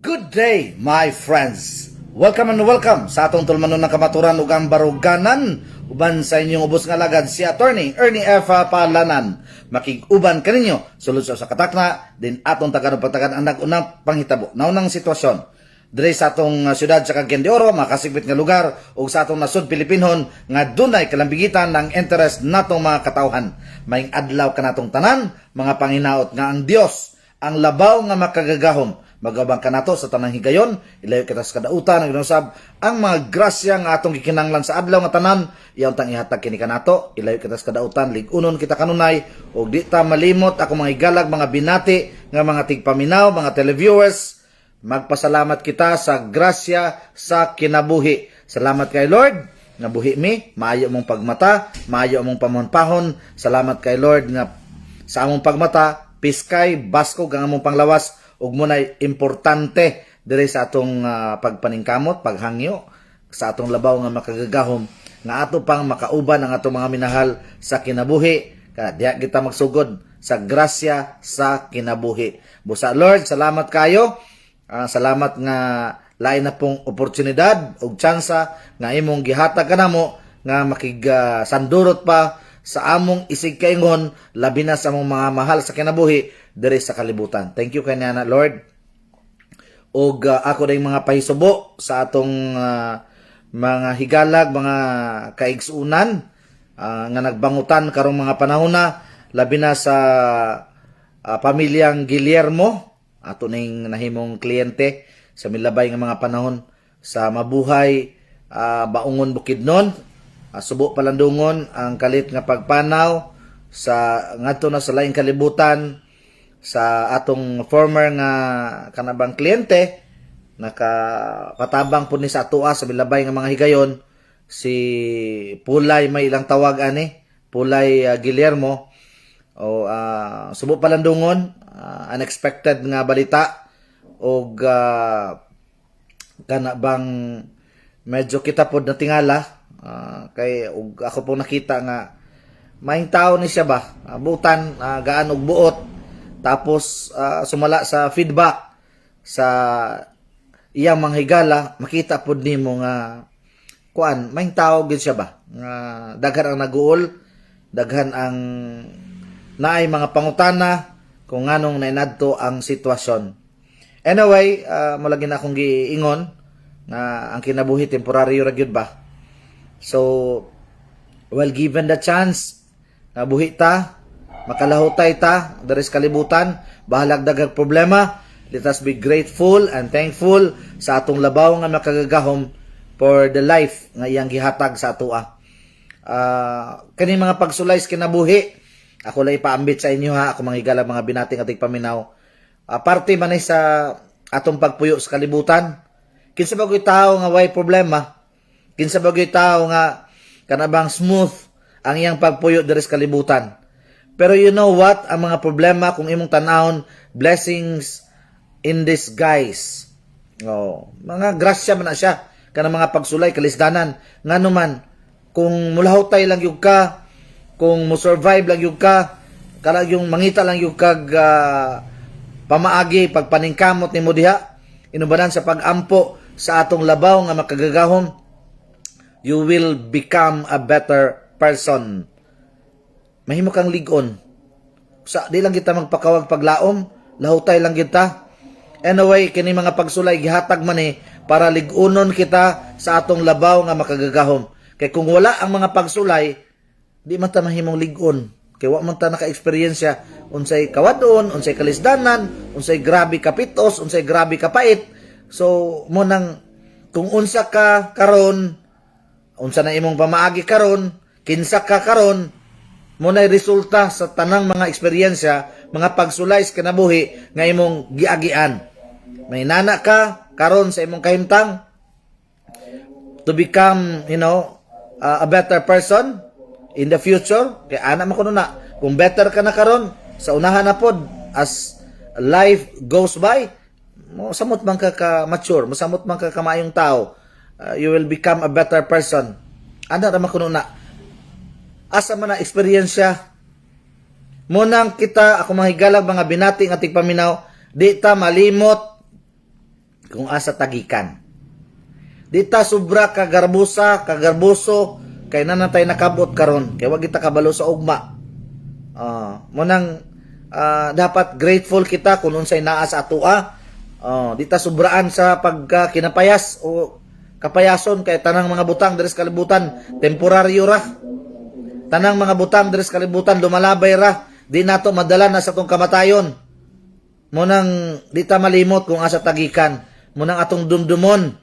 Good day, my friends! Welcome and welcome sa atong tulumanon ng kamaturan ug ang baruganan uban sa inyong ubos nga alagad, si Attorney Ernie F. Palanan. Makig-uban kaninyo sulod sa katakna din atong tagaan pagtagan ang nag-unang panghitabo. Naunang sitwasyon diri sa atong syudad sa Cagayan de Oro, makasikbit nga lugar ug sa atong nasod Pilipinhon nga dunay kalambigitan ng interest natong mga katawhan. Maayong adlaw kanatong tanan, mga panginaot, nga ang Dios ang labaw nga makagagahom magabang kanato sa tanang higayon, ilayo kita sa kadautan ug usab ang mga grasya nga atong gikinahanglan sa adlaw nga tanan, iyon tang ihatag kini kanato. Ilayo kita sa kadautan, lig-unon kita kanunay ug di ta malimot, ako mga higalag, mga binati nga mga tigpaminaw, mga televiewers. Magpasalamat kita sa grasya sa kinabuhi. Salamat kay Lord nga buhi mi, maayo mong pagmata, maayo mong pamunpahon. Salamat kay Lord nga sa among pagmata, piskay, baskog ang among panglawas ug munay importante diri sa atong pagpaningkamot, paghangyo sa atong labaw nga makagagahom nga ato pang makauban ang atong mga minahal sa kinabuhi. Kaya diha kita magsugod sa grasya sa kinabuhi. Busa Lord, salamat kayo. Salamat nga lain na pong oportunidad ug tsansa nga imong gihatag kanamo nga makig sandurot pa sa among isig kaingon, labi na sa among mga mahal sa kinabuhi diri sa kalibutan. Thank you kay na, Lord. Og ako dayong mga pahisubo sa atong mga higalag, mga kaigsunan nga nagbangutan karong mga panahon na, labi na sa pamilyang Guillermo, ato ning nahimong kliyente sa milabay nga mga panahon sa Mabuhay, Baungon, Bukidnon. Subo palandungon ang kalit nga pagpanaw sa ngadto na sa laing kalibutan sa atong former nga kanabang kliyente, nakapatabang po ni sa atoa sa milabay nga mga higayon, si Pulay may ilang tawag ani, Pulay Guillermo o subo palandungon, unexpected nga balita og kana bang medyo kita pod natingala, kay ug ako po nakita nga maing tao ni siya ba. Butan, gaan og buot, tapos sumala sa feedback sa iyang mga higala, makita pod nimo nga kuan, maing tao gid siya ba, nga daghan ang naguol, daghan ang naay mga pangutana kung nganong nainadto ang sitwasyon. Anyway, mao lagi na akong giingon nga ang kinabuhi temporaryo ra gyud ba. So, well, given the chance nga buhi ta, makalahutay ta diri sa kalibutan, bahalag daghang problema, let us be grateful and thankful sa atong labaw nga makagagahom for the life nga iyang gihatag sa atoa. Kaning mga pagsulay sa kinabuhi, ako lang ipaambit sa inyo ha, ako mga higala, mga binating ating paminaw. Parte man ni sa atong pagpuyo sa kalibutan. Kinsa ba ko'y tao nga way problema? Kinsa ba ko'y tao nga kanabang smooth ang iyang pagpuyo diri sa kalibutan? Pero you know what? Ang mga problema, kung imong tanawon, blessings in disguise. Oh, mga grasya man na siya kanang mga pagsulay, kalisdanan. Ngano man kung mulahutay lang gyud ka, kung mo survive lang gyud ka, kala yung mangita lang gyud kag pamaagi pagpaningkamot nimo diha inubanan sa pagampo sa atong labaw nga makagagahom, you will become a better person. Mahimo kang ligon. Sa di lang kita magpakawag paglaom, lahutay lang kita. Anyway, kini mga pagsulay gihatag man eh para ligunon kita sa atong labaw nga makagagahom. Kay kung wala ang mga pagsulay, di man ta mahimong ligon. Kay wa man ta naka-eksperyensya unsay kawadon, unsay kalisdanan, unsay grabe kapitos, unsay grabe kapait. So, mo nang kung unsa ka karon, unsa na imong pamaagi karon, kinsa ka karon, mo na'y resulta sa tanang mga eksperyensya, mga pagsulay sa kinabuhi nga imong giagian. May nana ka karon sa imong kahimtang to become, a better person in the future. Kay ana man kuno na, kung better ka na karon, sa unahan na pod, as life goes by, mo samot man ka ka mature, mosamot man ka kamaayong tao, you will become a better person. Ana ra man kuno na. Asa man na eksperyensya mo nang kita, ako mga higalag, mga binati nga tigpaminaw, di ta malimot kung asa ta gikan. Di ta sobra kagarbusa, kagarbuso, kay naa na tay nakabot karon, kay wa kita kabalo sa ugma. Mao nang dapat grateful kita kung unsay naa sa atoa. Di ta sobraan sa pagka kinapayas o kapayason kay tanang mga butang diri sa kalibutan temporaryo ra. Tanang mga butang diri sa kalibutan lumalabay ra, di nato madala na sa atong kamatayon. Mao nang di ta malimot kung asa ta gikan. Mao nang atong dumdumon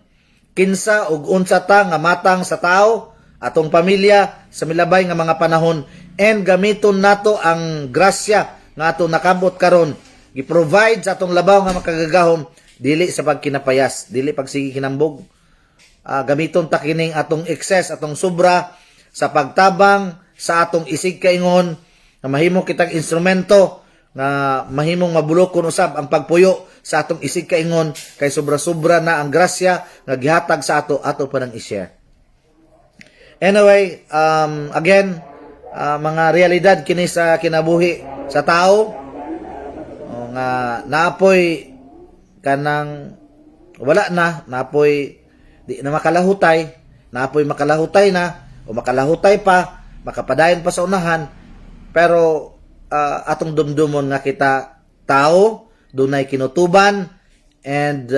kinsa ug unsa ta nga matang sa tao, atong pamilya sa milabay nga mga panahon, and gamiton nato ang grasya nga atong nakabot karon, gi-provide sa atong Labaw nga Makagagahom, dili sa pagkinapayas, dili pagsige kinambog. Gamiton ta kining atong excess, atong sobra, sa pagtabang sa atong isig kaingon nga mahimo kitang instrumento nga mahimong mabulokon usab ang pagpuyo sa atong isig kaingon, kay sobra-sobra na ang grasya nga gihatag sa ato, ato pa nang i-share. Anyway, again, mga realidad kini sa kinabuhi sa tao o, nga naapoy kanang wala na, naapoy di na makalahutay, naapoy makalahutay na o makalahutay pa, makapadayon pa sa unahan, pero atong dumdumon nga kita tao, dunay kinutuban, and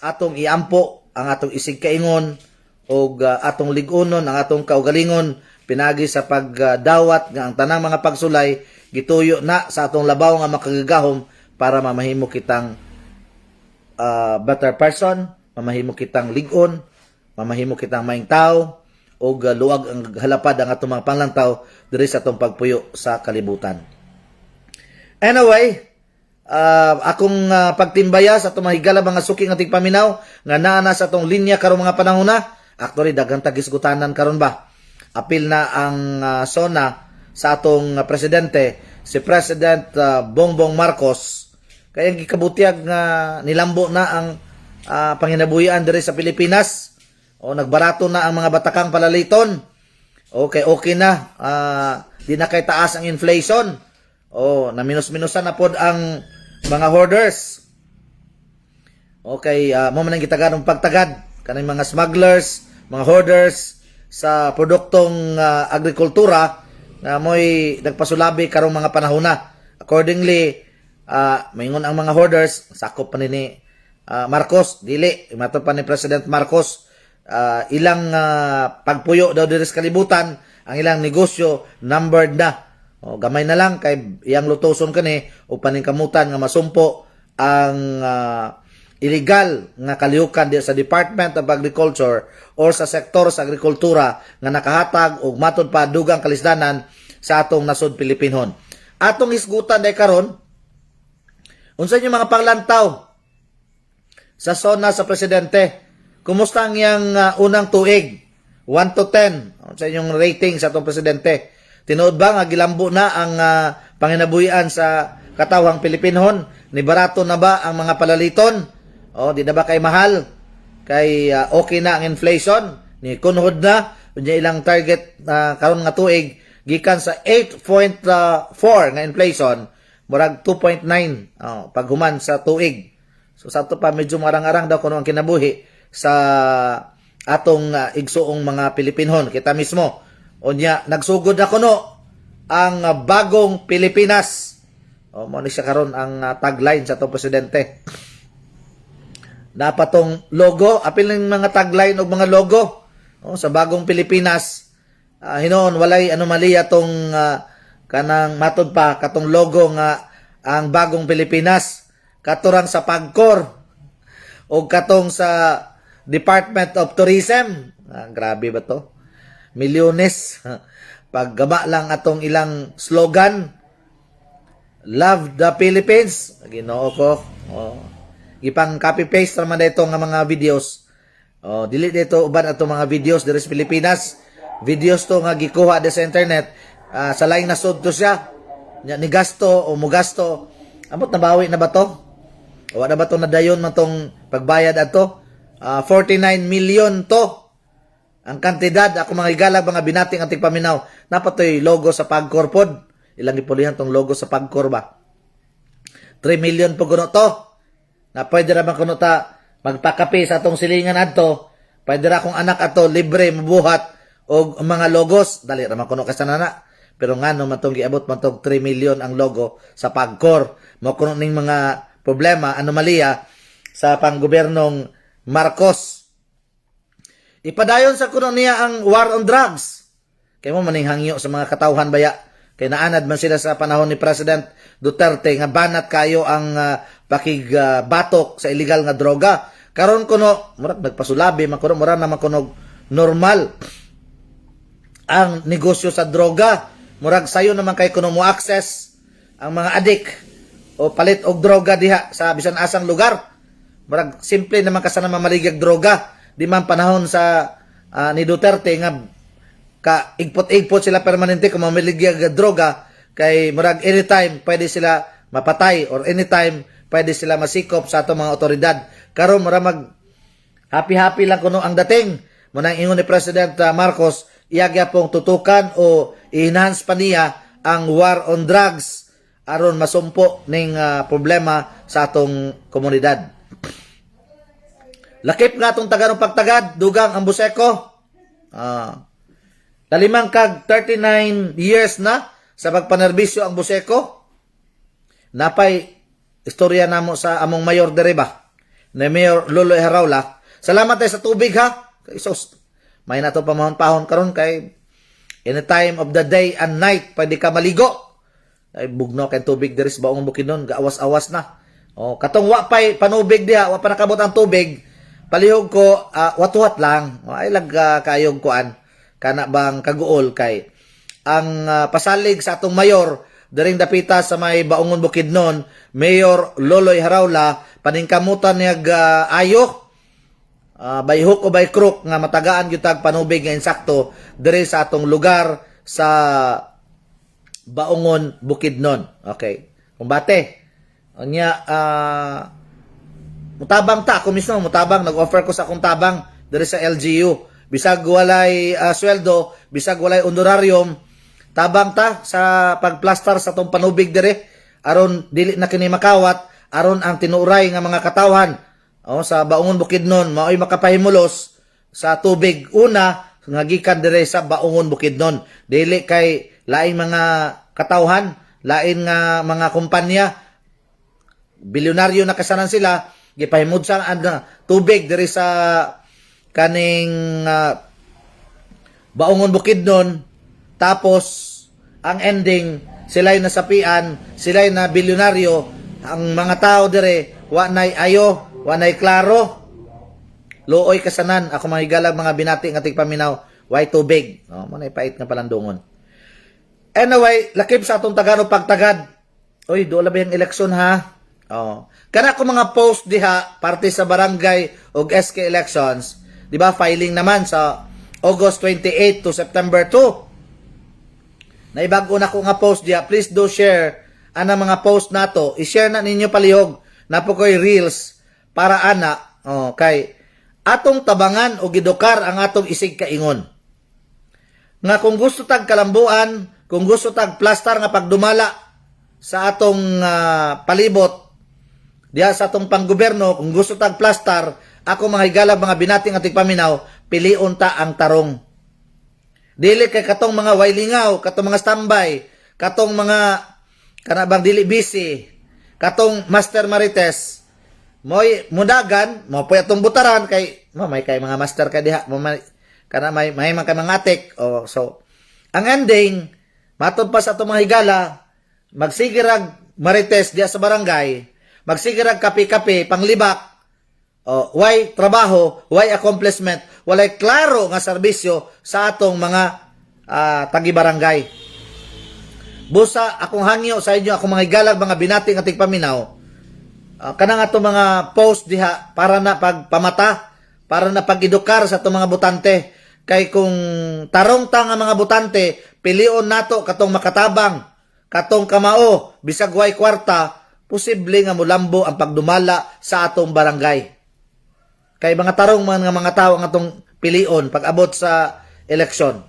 atong iampo ang atong isig kaingon og atong lig-unon ang atong kaugalingon pinagi sa pagdawat nga ang tanang mga pagsulay gituyo na sa atong Labaw nga Makagagahom para mamahimo kitang better person, mamahimo kitang lig-on, mamahimo kitang maayong tao, ug luwag ang halapad ang atong mga panglantaw diri sa atong pagpuyo sa kalibutan. Anyway, akong pagtimbaya sa atong mga higala, mga suki nga tigpaminaw nga naa na sa atong linya karong mga panahon na. Actually, daghan tag hisgutanan karon ba. Apil na ang SONA sa atong presidente, si President Bongbong Marcos, kaya gikabutyag nga nilambo na ang panginabuhian diri sa Pilipinas. O nagbarato na ang mga batakang palaliton. Okay na. Di na kay taas ang inflation. O, naminus-minusan na pod ang mga hoarders. Okay, mao man ang gitaganong pagtagad kaning mga smugglers, mga hoarders sa produktong agrikultura na mo'y nagpasulabi karong mga panahon na. Accordingly, maingon ang mga hoarders, sakop pa ni Marcos, dili, mato pa ni President Marcos, ilang pagpuyo daw diri sa kalibutan, ang ilang negosyo numbered na. O, gamay na lang kay iyang lutoson kani o paningkamutan nga masumpo ang illegal nga kalihukan di sa Department of Agriculture or sa sektor sa agrikultura nga nakahatag og matud pa dugang kalisdanan sa atong nasod Pilipinhon. Atong hisgutan day karon, unsa inyong mga panglantaw sa SONA sa presidente? Kumusta ang iyang unang tuig? 1 to 10. Unsa inyong rating sa atong presidente? Tinuod ba nga gilambo na ang panginabuhian sa katawhang Pilipinhon? Nibarato na ba ang mga palaliton? O, di na ba kay mahal? Kay okay na ang inflation? Ni kunhod na unya ilang target na karon nga tuig, gikan sa 8.4 nga inflation, murag 2.9, oh, paghuman sa tuig. So sa ato pa medyo marang-arang daw kuno ang kinabuhi sa atong igsuong mga Pilipinhon kita mismo. Unya nagsugod na kuno ang bagong Pilipinas. O, mao ni siya karon ang tagline sa atong presidente. Dapat tong logo, apil ng mga tagline og mga logo. O, sa bagong Pilipinas, hinuon walay anomalya tong kanang matod pa katong logo nga ang bagong Pilipinas, katurang sa PAGCOR o katong sa Department of Tourism. Grabe ba to? Milyones. Paggaba lang atong ilang slogan, "Love the Philippines." Ginoo ko. Oh. Gipang copy paste naman dito nga mga videos. Oh, dili dito uban atong mga videos diri sa Pilipinas. Videos to nga gikuha di sa internet. Sa laing nasod to siya. Nya ni gasto o mugasto. Amot nabawi na ba to? Wa na ba to nadayon man tong pagbayad ato? 49 million to. Ang kantidad, ako mga higalag, mga binating ang tigpaminaw. Napatoy logo sa PAGCOR pod. Ilang gipulihan tong logo sa PAGCOR ba? 3 million po kuno to. Na pwede ra man kuno ta magpakape sa atong silingan adto, pwede ra akong anak ato libre mabuhat og mga logos, dali ra man kuno kasanana. Pero ngano man tong giabot man tong 3 million ang logo sa PAGCOR? Mao kuno ning mga problema, anomalya sa panggobyernong Marcos. Ipadayon sa kuno niya ang war on drugs. Kay mao maning hangyo sa mga katawhan baya. Kay naanad man sila sa panahon ni President Duterte nga banat kayo ang pakigbatok sa illegal nga droga. Karon kuno murag nagpasulabi man kuno, mura naman kuno normal ang negosyo sa droga. Murag sayo naman kay kuno mo access ang mga adik o palit og droga diha sa bisan asang lugar. Murag simple naman kasana mamaligyag droga. Di man panahon sa ni Duterte nga ka igpot-igpot sila permanente kung mamaligyag og droga, kay murag anytime pwede sila mapatay or anytime pwede sila masikop sa atong mga otoridad. Karon mura mag happy-happy lang kuno ang dating. Mao nang ingon ni President Marcos, iya pong tutukan o i-enhance pa niya ang war on drugs aron masumpo ning problema sa atong komunidad. Lakip nga atong taganong pagtagad, dugang ang Buseco. Lalimang kag 39 years na sa pagpanerbisyo ang Buseco. Napay istorya namo sa among mayor diri ba? Ni Mayor Loloy Haraula. Salamat tayo sa tubig ha. Kay sus. May na to pamahon-pahon karon kay any time of the day and night pwede ka maligo. Ay bugno kay tubig diri sa Baong Bukidnon, gaawas-awas na. Oh, katong wa pay panubig diha, wa pa nakabot ang tubig. Palihog ko watuhat lang. Oh, ay lag kayog kuan kana bang kaguol kay ang pasalig sa atong mayor diring dapita sa may Baungon Bukidnon, Mayor Loloy Haraula, paningkamutan niya ayo by hook o by crook nga matagaan gyud tag panubig nga insakto diri sa atong lugar sa Baungon Bukidnon. Okay. Kumbate. Unya mutabang ta ako mismo, mutabang, nag-offer ko sa akong tabang diri sa LGU. Bisag walay sweldo, bisag walay honorarium, tabang ta sa pagplastar sa atong panubig diri aron dili na kini makawat, aron ang tinuray nga mga katawhan, oh, sa Baungon Bukidnon maoy makapahimulos sa tubig una nga gikan dire sa Baungon Bukidnon. Dili kay laing mga katawhan, lain nga mga kumpanya, bilyonaryo na kasanan sila, gipahimudsan ang tubig diri sa kaning Baungon Bukidnon, tapos ang ending sila'y nasapian, sila'y na bilyonaryo, ang mga tao dire wa nay ayo, wa nay klaro. Luoy kasanan ako mga higalag, mga binati nga tigpaminaw, way tubig. Oh, mao nay pait nga palandungon. Anyway, lakip sa atong Tagalog pagtagad. Oy, doon ba yung eleksyon ha? Oh. Kana ko mga post diha parte sa barangay og SK elections, di ba filing naman sa August 28 to September 2. Naibag-o na ko nga post diha. Please do share ana mga post nato. I-share na ninyo palihog. Napo ko'y reels para ana, oh, kay atong tabangan o gidukar ang atong isig kaingon. Nga kung gusto tag kalambuan, kung gusto tag plastar nga pagdumala sa atong palibot, diha sa atong panggobyerno, kung gusto tag plastar, ako mga higala, mga binati nga tigpaminaw, pilion ta ang tarong. Dili kay katong mga waylingaw, katong mga standby, katong mga kana bang dili busy, katong Master Marites, moy mudagan, mo poy atong butaran kay mo may kay mga master kay diha, mo may kana may man kay mga atik. Oh, so ang ending matod pa sa atong mga higala, magsigirag marites diha sa barangay, magsigirag kape-kape panglibak. Oh, why trabaho, why accomplishment, walay klaro nga serbisyo sa atong mga tagi-barangay. Busa akong hangyo sa inyo, akong mga higalag, mga binati nga tigpaminaw, kanang atong mga post diha para na pagpamata, para na pag-edukar sa atong mga botante. Kay kung tarong ta nga mga botante, pilion nato katong makatabang, katong kamao, bisag way kwarta, posible nga mulambo ang pagdumala sa atong barangay. Kay mga tarong mga tao ang atong pilion pag abot sa eleksyon.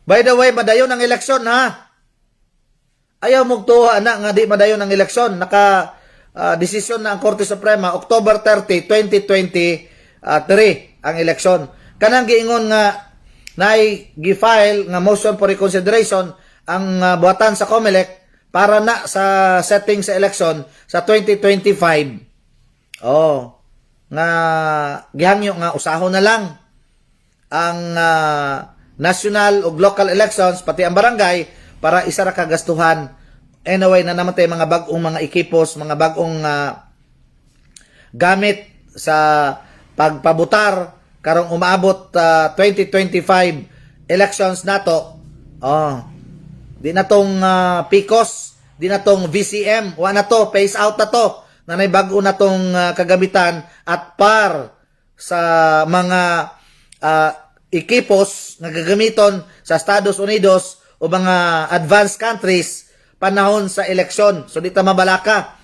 By the way, madayon ang eleksyon ha. Ayaw mo tuwa ana nga di madayon ang eleksyon. Naka Desisyon na ang Korte Suprema, October 30, 2023 ang eleksyon. Kanang giingon nga naay gi-file nga motion for reconsideration ang buhatan sa COMELEC para na sa setting sa election sa 2025. Oh, nga gihangyo nga usahon na lang ang national ug local elections, pati ang barangay, para isa ra ka gastuhan. Anyway, na naman tayo mga bag-ong mga ekipos, mga bag-ong gamit sa pagpabutar karong umaabot 2025 elections nato. Oh, di na tong PCOS, di na tong VCM, wa na to, phase out na to. Nanay bag-o na tong kagamitan at par sa mga ekipos nga gagamiton sa Estados Unidos o mga advanced countries panahon sa eleksyon. So di ta mabalaka.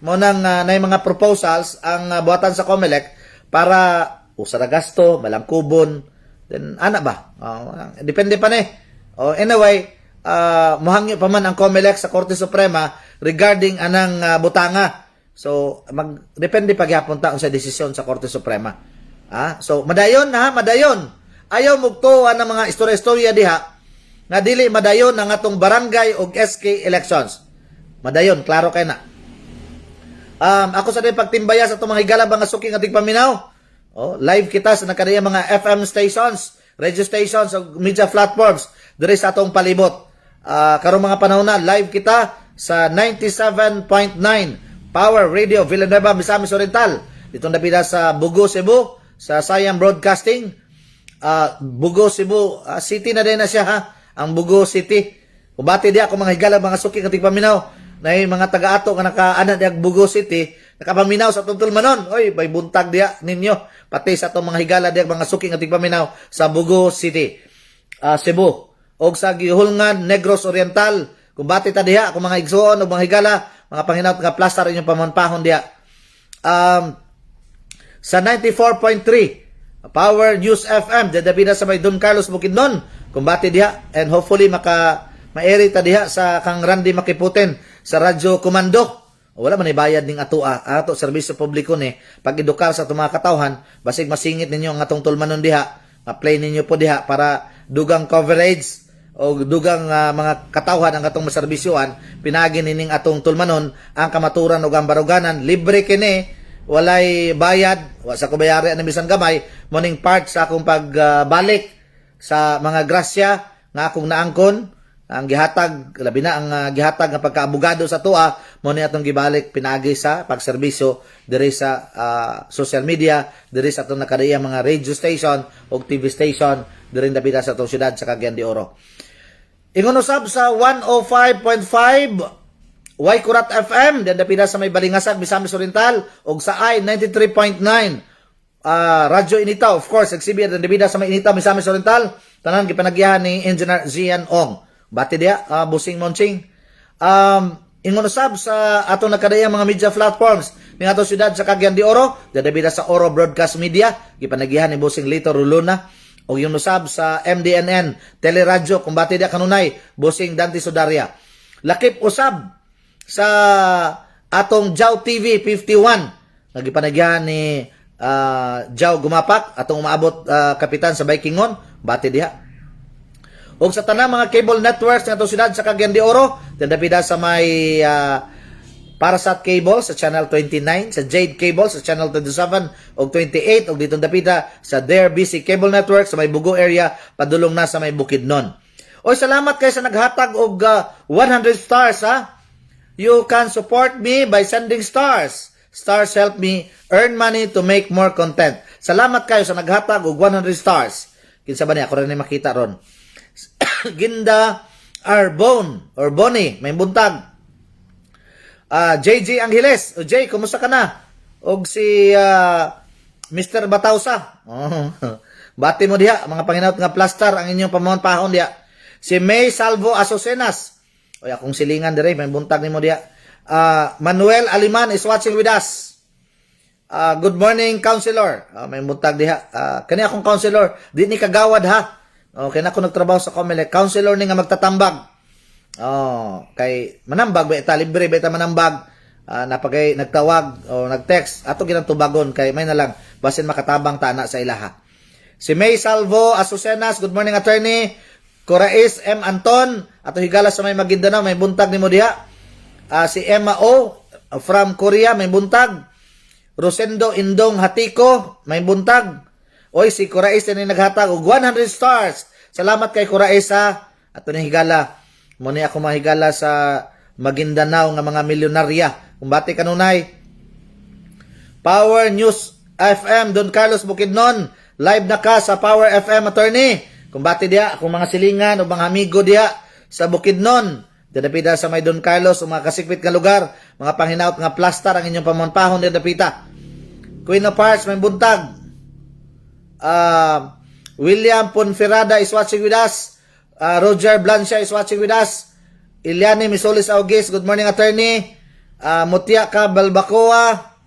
Mo nang nay mga proposals ang buhatan sa COMELEC para usa ra gasto, malangkubon, then ana ba? Depende pa ni. Oh, anyway, muhangyo pa man ang COMELEC sa Korte Suprema regarding anang butanga. So mag depende pa gyapon ta sa desisyon sa Korte Suprema. Ah, so madayon ha, madayon. Ayaw mugtuo ang mga istorya-istorya diha nga dili madayon ang atong barangay og SK elections. Madayon, klaro kay na. Ako sa din pagtimbaya sa atong mga higala, mga suki nga tigpaminaw. Oh, live kita sa nakadaya mga FM stations, radio stations ug media platforms diri sa atong palibot. Karong mga panahon na live kita sa 97.9 Power Radio Villanueva, Misamis Oriental. Dito napila sa Bogo, Cebu, sa Siam Broadcasting. Bogo, Cebu City na din na siya ha. Ang Bogo City. Kubati di ako mga higala, mga suki nga tigpaminaw na yung mga taga-ato nga nakaana diag Bogo City, nakapaminaw sa atong tulumanon. Oy, may buntag diya ninyo. Pati sa atong mga higala diag, mga suki nga tigpaminaw sa Bogo City, Cebu. Og sa Gihulngan, Negros Oriental. Kumbati ta diha kung mga igsuon og mga higala, mga panghinaot nga plastar inyong pamanpahon diha. Sa 94.3 Power News FM dadabi na sa may Don Carlos, Bukidnon. Kumbati diha and hopefully maka maeri ta diha sa kang Randy Makiputin sa Radyo Komando. Wala man bayad ning atoa, ato serbisyo publiko ni pag-edukar sa atong mga katawhan. Basig masingit ninyo ang atong tulumanon diha, ma-play ninyo po diha para dugang coverage o dugang mga katawhan ang atong maserbisyuhan pinaagi nining atong tulumanon, ang kamaturan ug ang baruganan. Libre kini, walay bayad, wa sa ko bayari ani bisan gamay. Morning part sa akong pagbalik sa mga grasya nga akong naangkon, ang gihatag, labi na ang gihatag nga pagkaabogado sa atoa, mo ni atong gibalik pinaagi sa pagserbisyo diri sa social media, diri sa atong nakadaiya mga radio station ug TV station diri dapita sa atong syudad sa Cagayan de Oro. Ingon usab sa 105.5 Y Kurat FM diyan dapita sa may Balingasag, Misamis Oriental, ug sa I 93.9 Radyo Inita, of course, exhibit ang dapita sa may Inita, Misamis Oriental. Tanan gipanagyahan ni Engineer Zian Ong. Bati diya, Busing Monching. Ingon usab sa atong nakadayang mga media platforms ning atong syudad sa Cagayan de Oro, dapita sa Oro Broadcast Media, gipanagihan ni Busing Lito Ruluna, ug yung usab sa MDNN Teleradyo, kumbati diya kanunay Busing Dante Sudaria. Lakip usab sa atong Jaw TV 51 nga gipanagyahan ni Jaw Gumapak, atong umaabot kapitan sa Vikingon, bati diha. Ug sa tanang mga cable networks nga atong syudad sa Cagayan de Oro, dapita sa may Parasat Cable sa Channel 29, sa Jade Cable sa Channel 27 ug 28, ug dito dapita sa Dare BC Cable Network sa may Bogo area padulong na sa may Bukidnon. Oy, salamat kay sa naghatag og 100 stars ha. You can support me by sending stars. Stars help me earn money to make more content. Salamat kayo sa naghatag og 100 stars. Kinsa ba niya? Ako rin makita ron. Ginda Arbon or Bonnie, may buntag. JJ Angeles. O Jay, kumusta ka na? Og si Mr. Batausa. Oh. Bati mo diha, mga panghinaot nga plaster ang inyong pamuhan diha. Si May Salvo Azucenas. Oy, akong silingan dire, may buntag nimo diha. Manuel Aliman is watching with us. Good morning, counselor. May buntag diha. Kani akong counselor, di ni kagawad ha. Okay na ako nagtrabaho sa Comelec. Counselor ni nga magtatambag. Oh, kay manambag ba ita, libre ba ita manambag. Napagay nagtawag o nagtext, ato ginang tubagon kay may na lang basin makatabang ta na sa ilaha. Si May Salvo Azucenas, good morning, attorney. Corais M. Anton, ato higala sa may Maguindanao, may buntag nimo diha. Si Emma O from Korea, may buntag. Rosendo Indong Hatiko, may buntag. Oy, si Corais ni naghatag og 100 stars. Salamat kay Corais ha. Ato ni higala. Mo ni ako mahigala sa Maguindanao nga mga milyonarya. Kumbati kanunay. Power News FM, Don Carlos Bukidnon. Live na ka sa Power FM, attorney. Kumbati diha akong mga silingan o mga amigo diha sa Bukidnon. Dapita sa may Don Carlos o mga kasikbit nga lugar, mga panghinaot nga plaster ang inyong pamonpahon diha dapita. Queen of Hearts, may buntag. William Ponferrada is watching with us. Roger Blancia is watching with us. Iliani Misolis Augis, good morning, attorney. Mutia ka Balbacoa.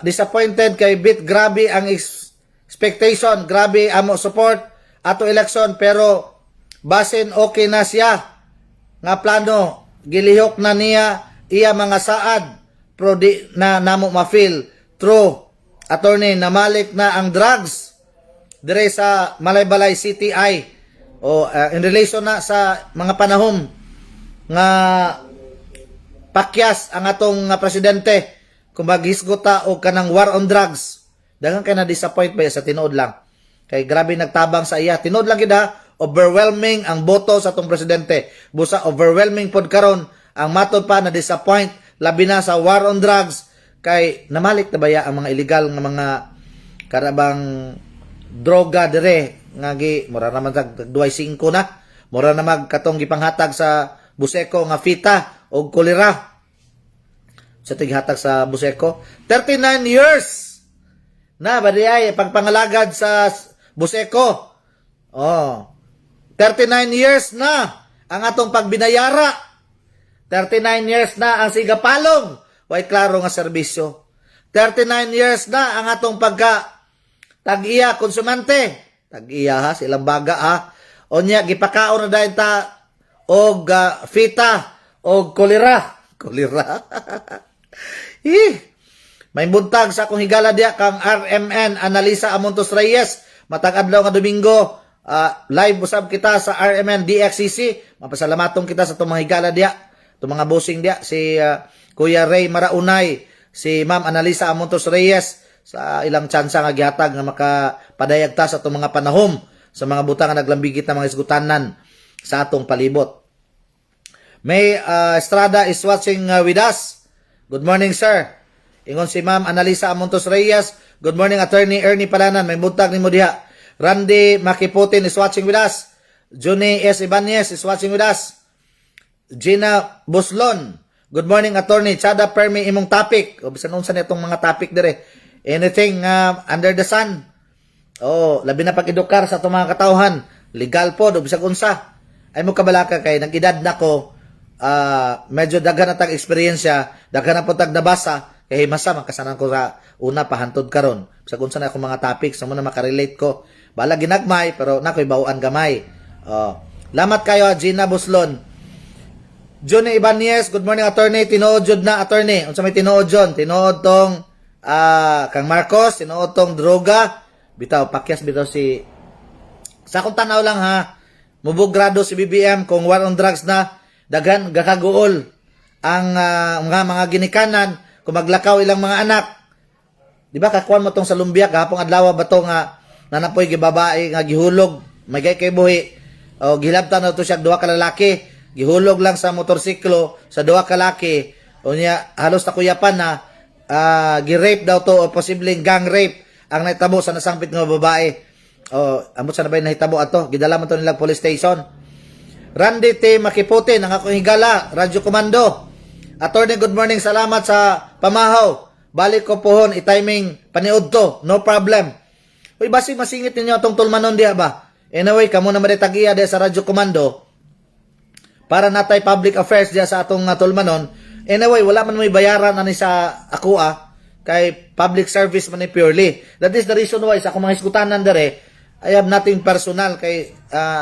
Disappointed kay bit grabe ang expectation, grabe amo support ato election, pero basin okay na siya nga plano, gilihok na niya iya mga saad, pero di na namo ma-feel. True, attorney, namalik na ang drugs dire sa Malaybalay City o in relation na sa mga panahon nga pakyas ang atong nga presidente kung maghisgot ta og kanang war on drugs. Daghan kay na disappoint ba sa tinuod lang kay grabe nagtabang sa iya. Tinuod lang gid ha, overwhelming ang boto sa atong presidente. Busa overwhelming pod karon ang matod pa na disappoint, labi na sa war on drugs, kay namalik na baya ang mga illegal nga mga karabang droga dire nga gi mura naman tag 2.5 na, mura na mag katong gipanghatag sa Buseco nga fita og kolera sa tighatag sa Buseco. 39 years na ba di ay pagpangalagad sa Buseco? Oh, 39 years na ang atong pagbinayara. 39 years na ang sigapalong, way klaro nga serbisyo. 39 years na ang atong pagka tag-iya konsumante, tag-iya ha, silang baga ha. Unya gipakaon na dayon ta og fita og kolera, kolera. Ih. May buntag sa akong higala diya kang RMN Analisa Amontos Reyes. Matag adlaw nga Domingo, live usab kita sa RMN DXCC. Mapasalamaton kita sa itong mga higala diya, itong mga bossing diya, si Kuya Ray Maraunay, si Ma'am Analisa Amontos Reyes sa ilang tsansa nga gihatag nga makapadayag ta sa itong mga panahom sa mga butang nga naglambigit na mga isgutanan sa atong palibot. May Estrada is watching with us. Good morning, sir. Ingon si Ma'am Analisa Amontos Reyes. Good morning, Attorney Ernie Palanan. May buntag nimo diha. Randy Makiputin is watching with us. Johnny S. Ibanez is watching with us. Gina Buslon. Good morning, attorney. Chada permi imong topic. O bisan unsa na itong mga topic dire. Anything under the sun. Oh, labi na pag-edukar sa atong mga katawhan. Legal po, o bisag unsa. Ay mo kabalaka kay nag-edad na ko, medyo daghan na tag eksperyensya, daghan na po tag nabasa, kay masa makasanan ko sa una pahantod karon. Bisag unsa na akong mga topics, mo na makarelate ko. Bala ginagmay, pero nakoy bawaan gamay. Oh. Lamat kayo, Gina Buslon. Johnny Ibanez, good morning, attorney. Tinuod jud na, attorney. Unsa may tinuod, John? Tinuod tong kang Marcos, tinuod tong droga. Bitaw pakyas bitaw si sa akong tanaw lang ha. Mubog grado si BBM kung war on drugs na, daghan gakaguol ang mga ginikanan kung maglakaw ilang mga anak. Di ba kakuan mo tong sa Lumbia gahapon adlaw ba to nga nanapoy gibabae nga gihulog may gay kay buhi o gilabtan na to siya duha ka lalaki, gihulog lang sa motorsiklo sa duha ka laki. Unya halos nakuyapan na gi-rape daw to o posibleng gang rape ang nahitabo sa nasangpit nga babae. O ambot sa na ba nahitabo ato, gidala man to nila police station. Randy T. Makiputin, ang akong higala, Radyo Komando. Attorney, good morning. Salamat sa pamahaw. Balik ko pohon, i-timing, paniud to. No problem. Uy, basi masingit ninyo atong tulmanon diha ba? Anyway, kamo na tag-iya diha sa Radyo Komando para natay public affairs diha sa atong tulmanon. Anyway, wala man may bayaran ani sa ako ah, kay public service man ni purely. That is the reason why sa akong mga hisgutanan dere, I have nothing personal kay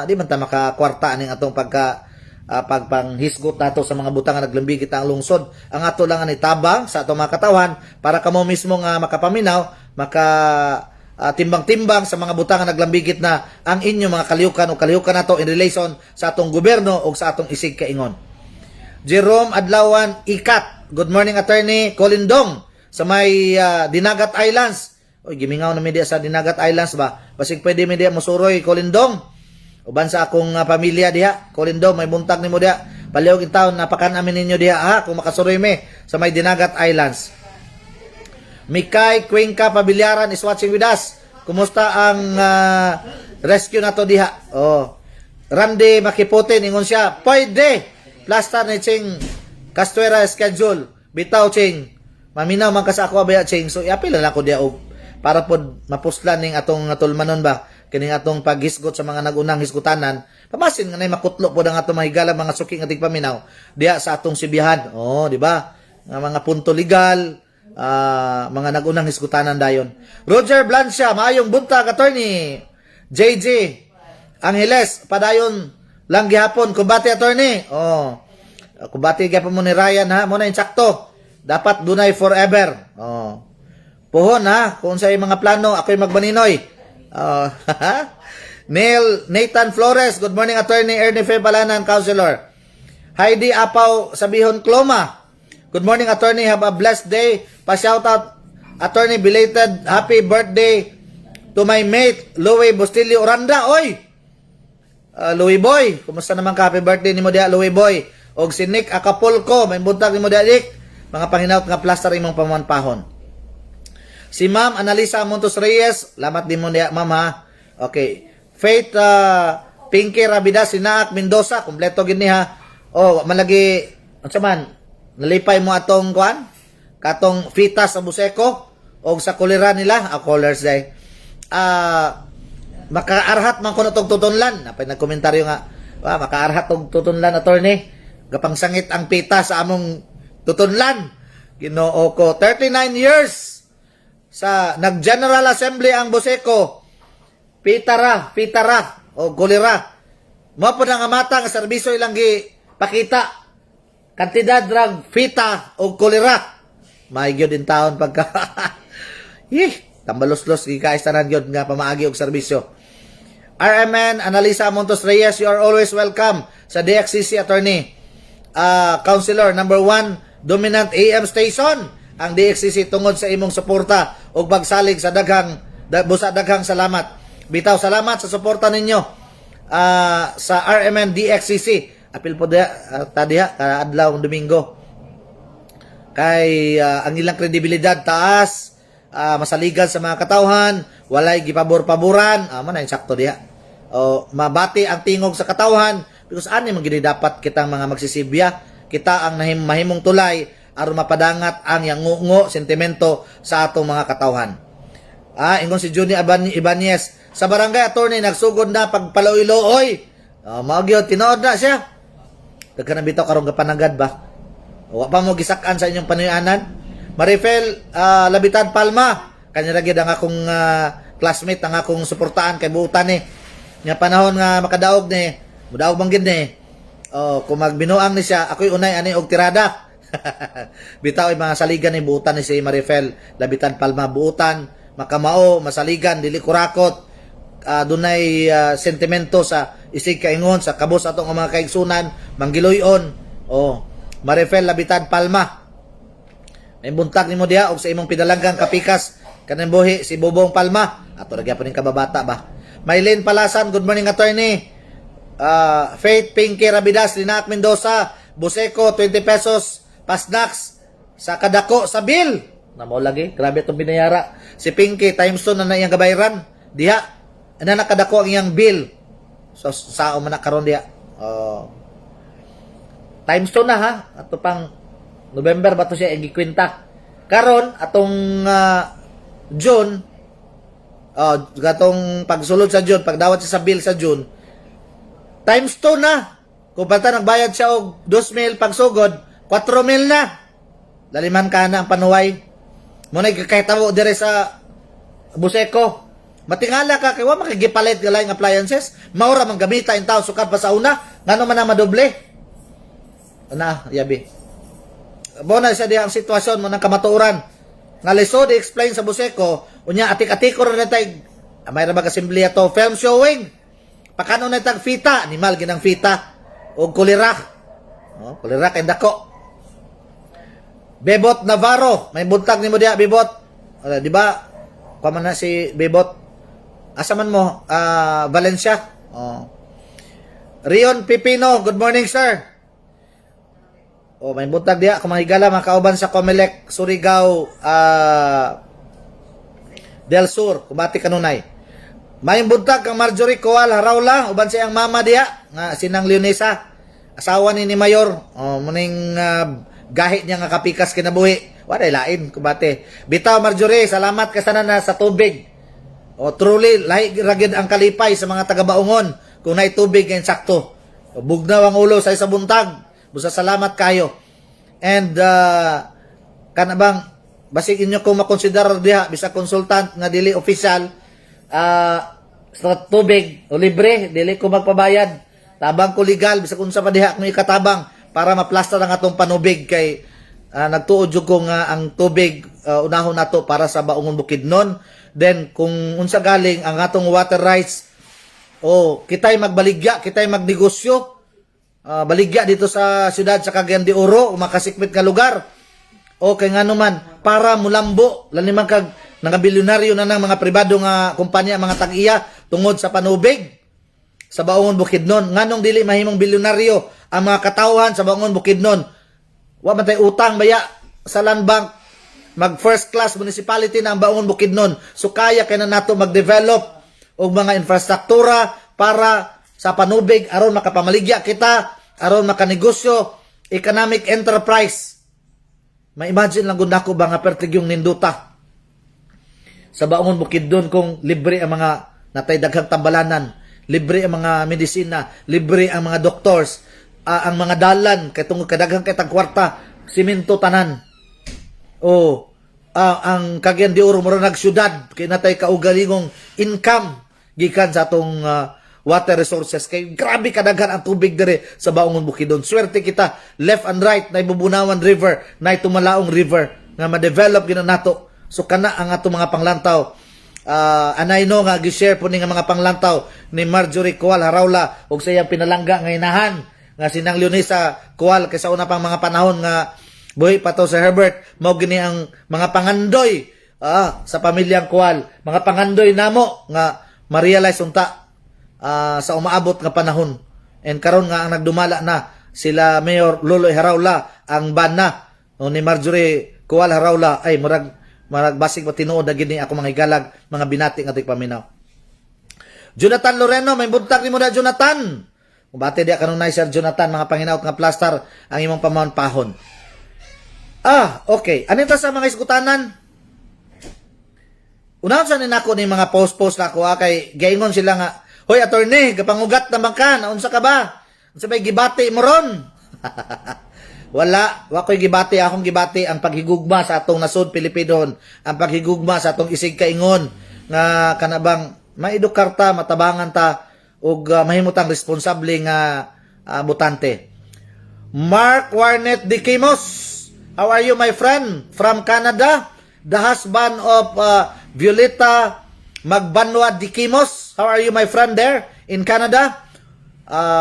di man ta makakwarta aning atong pagka Pagpanghisgot nato sa mga butang nga naglambigit ang lungsod. Ang ato lang ani tabang sa atong mga katawhan para kamo mismo nga makapaminaw, maka timbang-timbang sa mga butang nga naglambigit na ang inyong mga kalihukan o kalihukan nato in relation sa atong gobyerno o sa atong isig kaingon. Jerome Adlawan Ikat. Good morning, Attorney Colindong sa may Dinagat Islands. Oy, gimingaw na media sa Dinagat Islands ba? Basig pwede media mosuroy, Colindong. Uban sa akong pamilya diha, Colindong, may buntag nimo diha. Palihog in town napakan amin ninyo diha ha kung makasuroy me sa may Dinagat Islands. Mikay Cuenca Pabiliaran is watching with us. Kumusta ang rescue nato diha? Oh. Randy Makiputin, ingon siya, pwede. Plaster ni Ching Castuera schedule. Bitaw, Ching. Maminaw man ka sa ako abaya, Ching. So iapil na lang ko diha og para pod mapuslan ning atong tulmanon ba, kining atong paghisgot sa mga nagunang hisgutanan, pamasin nga nay makutlo pod ang atong mahigala mga suki nga tigpaminaw diha sa atong sibihan. Oh, di ba nga mga punto legal, mga nagunang hisgutanan dayon. Roger Blancia, maayong buntag, Attorney JJ Angeles, padayon lang gihapon kumbate, Attorney. Oh, kumbate gyapon mo ni Ryan ha, mo na insakto dapat dunay forever. Oh, puhon ha, kung sa mga plano, ako'y magbaninoy. Oh. Neil Nathan Flores, good morning, Attorney Ernie Fe Balanan, Counselor. Heidi Apaw Sabihon Cloma. Good morning, Attorney. Have a blessed day. Pa-shout out, Attorney, belated happy birthday to my mate, Louie Bustillo Oranda. Oy! Louie Boy, kumusta naman ka? Happy birthday nimo diha, Louie Boy. Og si Nick Acapulco, may buntag nimo diha, Nick. Mga panghinaot nga plaster imong pamanpahon. Si Ma'am Analisa Montos Reyes, lamat din mo niya, Ma'am ha. Okay. Faith Pinky Rabida, Sinaak Mendoza, kompleto gid ni ha. Oh, malagi unsa man, nalipay mo atong kuan? Katong fita sa Buseco og sa kolera nila, colors day. Makaarhat man kuno tong tutunlan. Napay nagkomentaryo nga, "Wa makaarhat tong tutunlan, Attorney. Gapangsangit ang pita sa among tutunlan." Ginoo ko, 39 years sa nag-General Assembly ang Buseco. Pitara, pitara o kolera. Mao po nga mata nga serbisyo ilang gi pakita. Kantidad drag fita o kolera. May gyud in taon pagka ih, tambalos-los gikays tanan gyud nga pamaagi og serbisyo. RMN Analisa Montos Reyes, you are always welcome sa DXCC, Attorney. Counselor, number one dominant AM station ang DXCC tungod sa imong suporta ug pagsalig sa daghang busa daghang salamat. Bitaw salamat sa suporta ninyo sa RMN DXCC. Apil po diha, ta diha kada adlaw Domingo kay ang ilang kredibilidad taas, masaligan sa mga katawhan, walay gipabor-paboran, mo na sakto diha. O mabati ang tingog sa katawhan because ani man gini dapat kitang mga magsisibya, kita ang mahimong tulay aron mapadangat ang yangungo sentimento sa atong mga katawhan. Ingon si Juni Ibanez, sa barangay, Attorney, nagsugod na pagpaluoy-luoy. Oh, mao gyud, tinuod na siya. Daghan na bitaw karong gapanagad ba? Wa pa mo gisak-an sa inyong panuyanan. Marifel Labitan Palma, kanya ra gyud ang akong classmate, ang akong suportaan kay buutan ni. Nga panahon nga makadaog ni, mudaog man gid ni. Oh, kung magbinuang ni siya, ako'y unay ani og tirada. Bitaw ay mga saligan ni buutan ni si Marifel Labitan Palma, buutan, makamao, masaligan, dili kurakot, dunay sentimento sa isig kaingon sa kabos atong mga kaigsunan, manggiloy-on. Oh, Marifel Labitan Palma. May buntag nimo diha og sa imong pinalanggang kapikas kanang buhi si Bobong Palma. Ato ra gyapon ning kababata ba. Maylene Palasan, good morning, Attorney. Faith Pinky Rabidas, Linaak Mendoza, Buseco 20 pesos, pasnacks sa kadako sa bill. Namo lagi, grabe itong binayara. Si Pinky times 2 na na iyang gabayran. Diha, ana nakadako ang iyang bill. So sao man na karon diha. Oh. Times 2 na ha. Ato pang November ba to siya gikwenta. Karon atong June, oh, gatong pagsulod sa June, pagdawat siya sa bill sa June, times 2 na. Kung basta nagbayad siya og 2 mil pagsugod, 4 mil na. Laliman ka na ang panuway. Mo na kahitabo dire sa Buseco. Matingala ka kay wa makigipalit nga laing appliances. Maura man gamita in tao sukad pa sa una, ngano man ang madoble. Na, yabi. Mo na siya diha ang sitwasyon mo ng kamatuoran. Nga lisod i-explain sa Buseco, unya atik-atiko ra na tay may ra ba kasimbliya to film showing. Pakano na tag fita, animal ginang fita og kolera. Oh, kolera kay dako. Bebot Navarro, may buntag nimo diha, Bebot. Di ba? Kuha man na si Bebot. Asa man mo? Ah, Valencia. Oh. Rion Pipino, good morning, sir. Oh, may buntag diha kung mga higala, mga kauban sa Comelec Surigao del Sur, kumati kanunay. May buntag kang Marjorie Coal Haraula uban sa iyang mama diha nga sinang Leonesa. Asawa ni Mayor. Oh, muning gahi niya nga kapikas kinabuhi. Wala lain kubate. Bitaw, Marjorie, salamat ka sana na sa tubig. O truly lahi ra gyud ang kalipay sa mga taga-Baungon kung naay tubig ngayon sakto. O, bugnaw ang ulo sa isa buntag. Busa salamat kayo. And kana bang basig inyo ko makonsider diha bisag consultant nga dili official sa tubig o libre, dili ko magpabayad. Tabang ko legal bisag unsa pa diha kung ikatabang para maplasta ang atong panubig kay nagtuo jud ko nga ang tubig unahon nato para sa Baungon Bukidnon. Then kung unsa galing ang atong water rights o kitay magbaligya, kitay magnegosyo, baligya dito sa siyudad sa Cagayan de Oro, makasikmit nga lugar. O kay ngano man para mulambo lani man kag nga bilyonaryo na ng mga pribado nga kumpanya, mga tag-iya tungod sa panubig sa Baungon Bukidnon. Nganong dili mahimong bilyonaryo ang mga katawhan sa Baungon Bukidnon? Wa man tay utang baya sa land bank. Mag first class municipality na ang Baungon Bukidnon. So kaya kay na nato mag-develop og mga infrastruktura para sa panubig aron makapamaligya kita, aron makanegosyo, economic enterprise. Ma-imagine lang gud nako ba nga pertig yung ninduta sa Baungon Bukidnon kung libre ang mga natay daghang tambalanan, libre ang mga medisina, libre ang mga doctors, ang mga dalan kay tungod kadaghang kay tag kwarta, simento tanan. O ang Cagayan de Oro mura nagsyudad kay natay kaugalingong income gikan sa atong water resources kay grabe kadaghan ang tubig dire sa Baungon Bukidnon. Swerte kita, left and right na Bubunawan River, na Tumalaong River nga ma-develop gyud nato. So kana ang atong mga panglantaw. Anay no nga gi-share po ni nga mga panglantaw ni Marjorie Coal Haraula ug sa iyang pinalangga nga inahan nga sinang Leonisa Coal kay sa una pang mga panahon nga buhi pa to sa Herbert, mao gini ang mga pangandoy sa pamilyang Coal, mga pangandoy namo nga ma-realize unta sa umaabot nga panahon. And karon nga ang nagdumala na sila Mayor Loloy Haraula, ang bana o ni Marjorie Coal Haraula, ay murag basig mo tinuod na gini ako, mga higalag, mga binati nga paminaw. Jonathan Loreno, may buntag nimo na, Jonathan. Bati diya kanunay, Sir Jonathan, mga panginaot nga plaster ang imong pamahon. Ah, okay. Ano ito sa mga iskutanan? Unahon sa ninako ni mga post-post na ako kay gaingon sila nga, "Hoy attorney, gapangugat naman ka, naunsa ka ba? Unsa may gibati mo ron?" Wala, wa ko'y gibati, akong gibati ang paghigugma sa atong nasod Pilipidon, ang paghigugma sa atong isig kaingon nga kanabang maedukar ta, matabangan ta ug mahimutang responsable nga botante. Mark Warnet Dikimos, how are you, my friend from Canada? The husband of Violeta Magbanwa Dikimos. How are you, my friend there in Canada?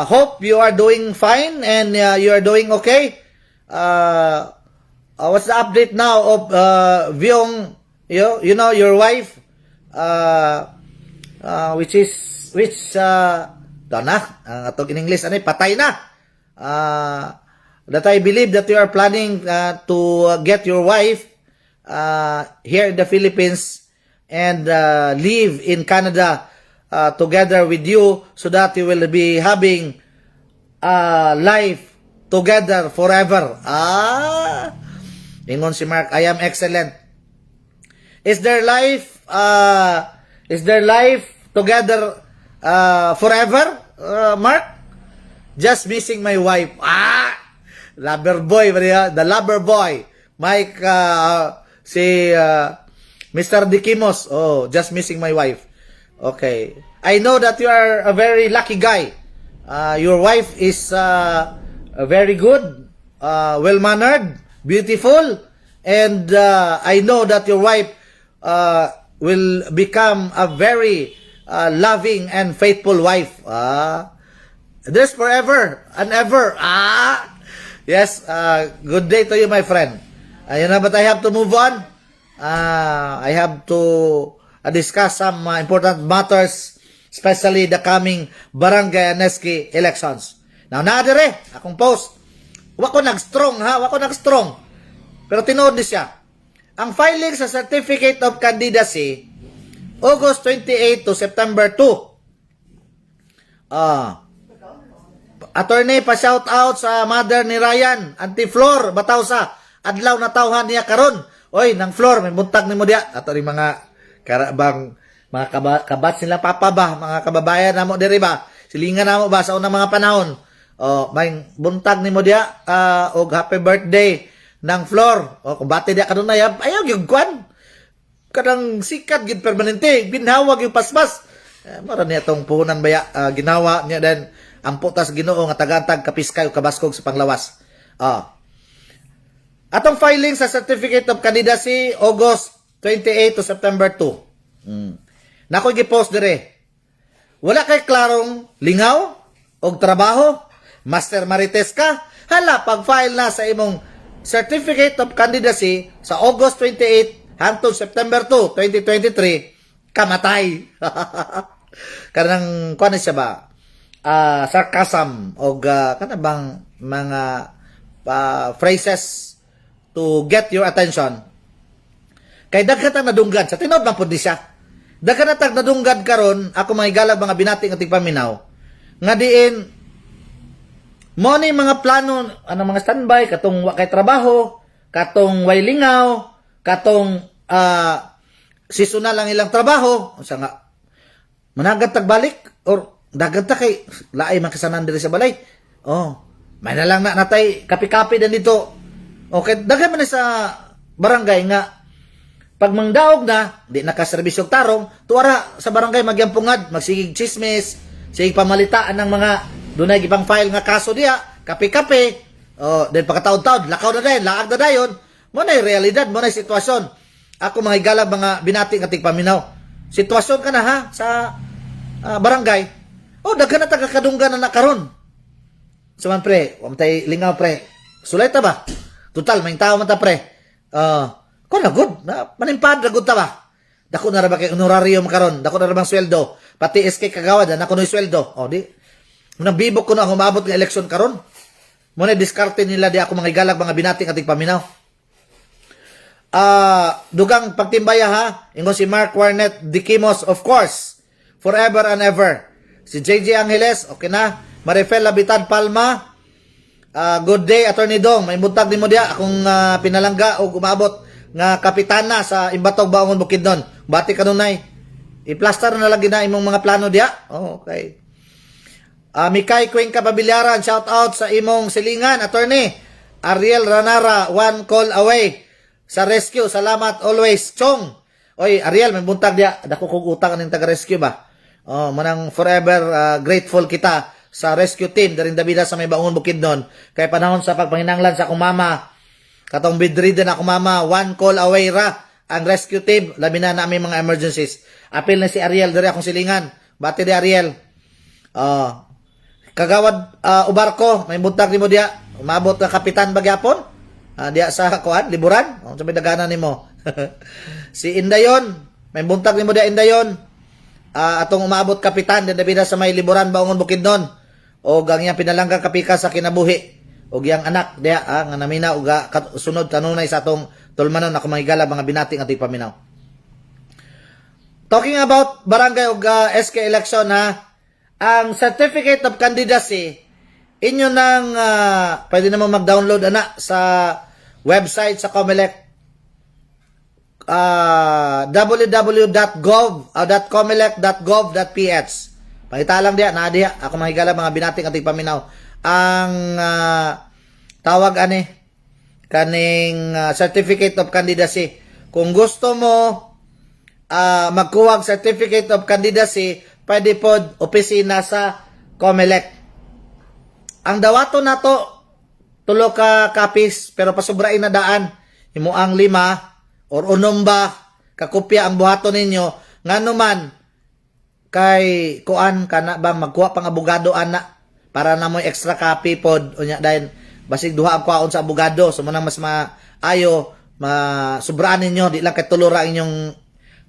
Hope you are doing fine and you are doing okay. What's the update now of Viong, your wife, which is, which, na, ang atong in English, ano, patay na. That I believe that you are planning to get your wife here in the Philippines and live in Canada together with you so that you will be having a life together forever. Ah, ingon si Mark, "I am excellent." Is there life together forever, Mark? Just missing my wife. Ah! Lover boy, Maria. The lover boy. Mike, si Mr. Dikimos. Oh, just missing my wife. Okay. I know that you are a very lucky guy. Your wife is very good. Well-mannered, beautiful, and I know that your wife will become a very loving and faithful wife. Ah, this forever and ever. Ah, yes. Good day to you, my friend. Ayun na, but I have to move on. I have to discuss some important matters, especially the coming barangay and SK elections. Now, naa dire, akong post. Wa ko nag-strong ha, wa ko nag-strong. Pero tinuod ni siya. Ang filing sa Certificate of Candidacy, August 28 to September 2. Ah, Attorney, pa-shout out sa mother ni Ryan, Auntie Flor, Batawsa. Adlaw na tawhan niya karon. Oy, nang Flor, may buntag nimo diya. Ato ring mga karabang mga kabat sila papa ba, mga kababayan namo diri ba. Silingan namo ba sa unang mga panahon. Oh, may buntag nimo diya og happy birthday ng Flor. Oh, kung bati diya kanunay, ayaw gyud kwan. Kanang sikat gid permanente, ginhawa gyud paspas. Eh, mara niya tong puhunan baya, ginawa niya then ang putas Ginoo nga tagantag kapiskay o kabaskog sa panglawas. Ah. Atong filing sa Certificate of Candidacy, August 28 to September 2. Nako gi-post dire. Wala kay klarong lingaw og trabaho, Master Marites ka, hala pag-file na sa imong Certificate of Candidacy sa August 28 hangtod September 2, 2023, kamatay. Kanang kuan siya ba? Ah, sarcasm og kana bang mga phrases to get your attention. Kay daghan tang nadunggan sa tinuod man pud ni siya. Daghan na tag nadunggan karon ako mga higalag, mga binati nga tigpaminaw nga diin mo ni mga plano ano mga standby katong wa kay trabaho, katong way lingaw, katong seasonal ang ilang trabaho, unsa nga managat tag balik or dagat ta kay laay man kasanan diri sa balay. Oh, may na lang na natay kapi-kapi din dito. Okay, daghan man ni sa barangay nga pag mangdaog na, di nakaservisyo og tarong, tuara sa barangay magyampungan, magsigig chismis, sigig pamalitaan ng mga dunay gipang file nga kaso diya, kape-kape, oh, then pagkataod-taod, lakaw na dayon, laag na dayon, mo na realidad, mo na sitwasyon. Ako mga higala, mga binati nga tigpaminaw. Sitwasyon ka na ha sa barangay. Oh, daghan na taga kadunggan na nakaron. So man pre, wa man tay lingaw pre. Sulay ta ba? Total may tao man ta pre. Ah, ko na good, na manimpad ra gud ta ba? Dako na ra ba kay honorarium karon? Dako na ra bang sweldo? Pati SK kagawad na kunoy sweldo. O di. Munang bibok ko na ang umabot nga eleksyon karon. Mo na diskarte nila di ako mga igalag, mga binati nga tigpaminaw. Ah, dugang pagtimbaya ha. Ingon si Mark Warnet Dikimos, of course. Forever and ever. Si JJ Angeles, okay na. Marifel Labitan Palma, good day, Attorney Dong. May buntag nimo diya akong pinalangga og umabot nga kapitana sa Imbatog, Baungon, Bukidnon. Bati kanunay. I-plaster na lagi na imong mga plano diya. Oh, okay. Mikay Cuenca Pabiliaran, shout out sa imong silingan, Attorney. Ariel Ranara, one call away sa rescue. Salamat always, Chong. Oy, Ariel, may buntag diya. Dako kog utang aning taga-rescue ba? Oh, manang forever grateful kita sa rescue team daring Davida sa may Baungon, Bukidnon. Kay panahon sa pagpanginanglan sa akong mama, katong bedridden akong mama, one call away ra ang rescue team, labi na namin mga emergencies. Apil na si Ariel diri akong silingan. Bati di Ariel. Oh, Kagawad Ubarko, may buntag nimo diya. Umabot ka kapitan bagyapon? Ah, diya sa kuan, Liburan. Oh, sa may daganan nimo. Si Indayon, may buntag nimo diya, Indayon. Ah, atong umabot kapitan din bida sa may Liburan, Baungon, Bukidnon. O ang iyang pinalanggang kapika sa kinabuhi. Og iyang anak diya nga namina og sunod kanunay sa atong tulumanon ako mga higala, mga binati nga tigpaminaw. Talking about barangay og SK election ha, ang certificate of candidacy inyo nang pwede naman mag-download ana sa website sa COMELEC, www.gov.comelec.gov.ph. Pangita lang diya, naa diya. Ako mga higala, mga binati nga tigpaminaw. Ang tawag ani kaning certificate of candidacy. Kung gusto mo magkuha og certificate of candidacy, pwede pod opisina sa COMELEC. Ang dawato nato Tulo ka copies, pero pasubrain na daan. Imo ang lima or unom ba kakopya ang buhaton ninyo, ngano man kay kuan kana bang magkuha pang abogado ana para na mo extra copy pod. Unya dayon basig duha ang kuhaon sa abogado, so manang mas maayo masubraan ninyo, di lang kay tulo ra inyong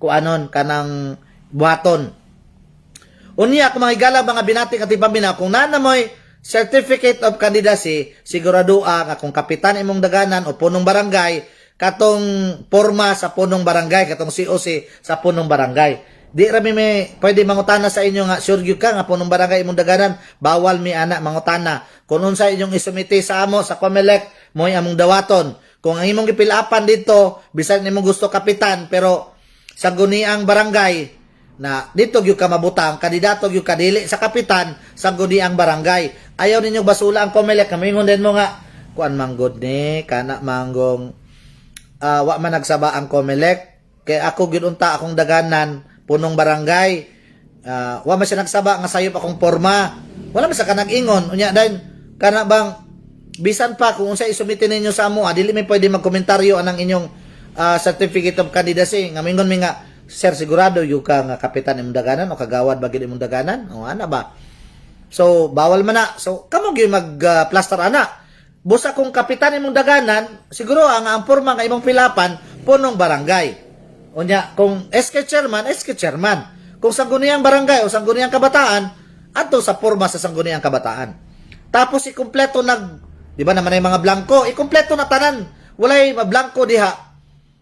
kuanon kanang buhaton. Unya, kung mga higala, mga binati at paminaw, kung naa na mo'y certificate of candidacy, sigurado nga kung kapitan imong daganan o punong barangay, katong porma sa punong barangay, katong COC sa punong barangay. Di ra mi may pwede mangutana sa inyo nga sure gyud ka nga punong barangay imong daganan, bawal mi ana mangutana. Kung unsa inyong isumite sa amo sa COMELEC, mo'y among dawaton. Kung ang imong gipilapan dito, bisan imong gusto kapitan, pero sa guniang barangay, na dito gyud ka mabutang, kandidato gyud ka dili sa kapitan, sa guniang barangay. Ayaw ninyo basula ang COMELEC, kamingon din mo nga kuan manggod ni kana manggong wa man nagsaba ang COMELEC kay ako gyud unta akong daganan punong barangay. Wa man siya nagsaba nga sayop akong porma, wala man sa ka nag-ingon. Unya dayon kana bang bisan pa kung unsa isumite ninyo sa amo, dili may pwede magkomentaryo anang inyong certificate of candidacy nga mingon mi nga, "Sir, sigurado gyud ka nga kapitan imong daganan o kagawad ba gyud imong daganan?" O ana ba? So bawal man na. So kamo gyud mag plaster ana. Busa kung kapitan imong daganan, siguro ang porma nga imong pilapan punong barangay. Unya kung SK chairman, SK chairman. Kung sangguniang barangay o sangguniang kabataan, adto sa porma sa sangguniang kabataan. Tapos ikumpleto nag, di ba naman ay mga blanko, ikumpleto na tanan. Walay mablangko diha.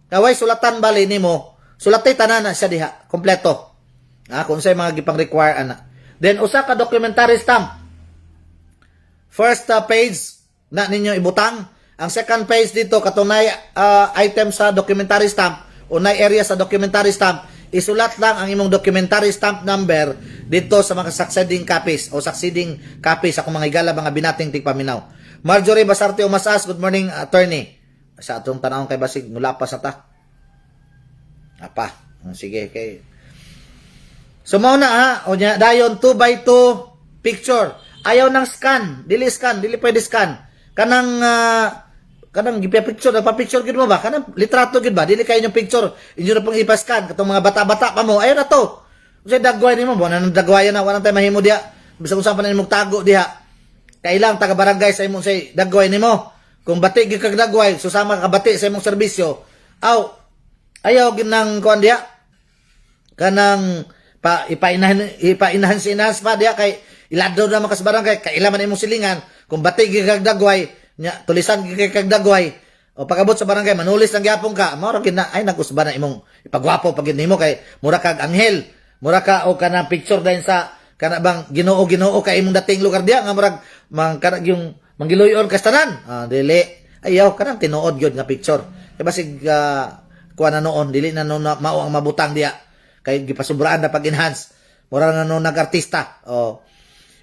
Kaway sulatan bali nimo, sulatay tanan na siya diha, kompleto. Kung sa'y mga gipang require ana. Then usa ka documentary stamp. First page na ninyo ibutang. Ang second page dito katunay item sa documentary stamp o nay area sa documentary stamp, isulat lang ang imong documentary stamp number dito sa mga succeeding copies o succeeding copies, akong mga higala, mga binating tigpaminaw. Marjorie Basarte Umasas, good morning, attorney. Sa atong tanawon kay basig mula pa sa ta. Apa, sige kay. So mao na ha, o nya dayon 2 by 2 picture. Ayaw ng scan, dili scan, dili pwede scan. Kanang gipa-picture, nagpa-picture gid mo ba? Kanang litrato gid ba? Dili kayo yung picture. Inyo na pong ipa-scan katong mga bata-bata pa mo. Ayaw na to. Unsay dagway nimo? Buwan na dagwayan na, wala tay mahimo diha. Bisan unsa pa na nimong tago diha. Kailang taga barangay sa imong say dagway nimo. Kung bati gyud kag dagway, susama ka bati sa imong serbisyo. Aw, ayaw gid nang kuan diha, kanang pa ipainahan ipainahan si enhance pa diha kay ilado na man ka sa barangay, kaila man imong silingan kung bati gyud kag dagway nya, tulisan gyud kag dagway o pag-abot sa barangay manulis lang gyapon ka, mao ra gyud na ay nag-usba na imong ipagwapo pag nimo kay mura kag anghel, mura ka o kanang picture dayon sa kana bang Ginoo Ginoo kay imong dating lugar diha nga murag mang kana yung manggiluyon kas tanan. Dili, ayaw kanang tinuod gyud nga picture kay basig kuha na noon dili na noon na mao ang mabutang diha kay gipasubraan na pag-enhance, mura na noon nag-artista. Oh,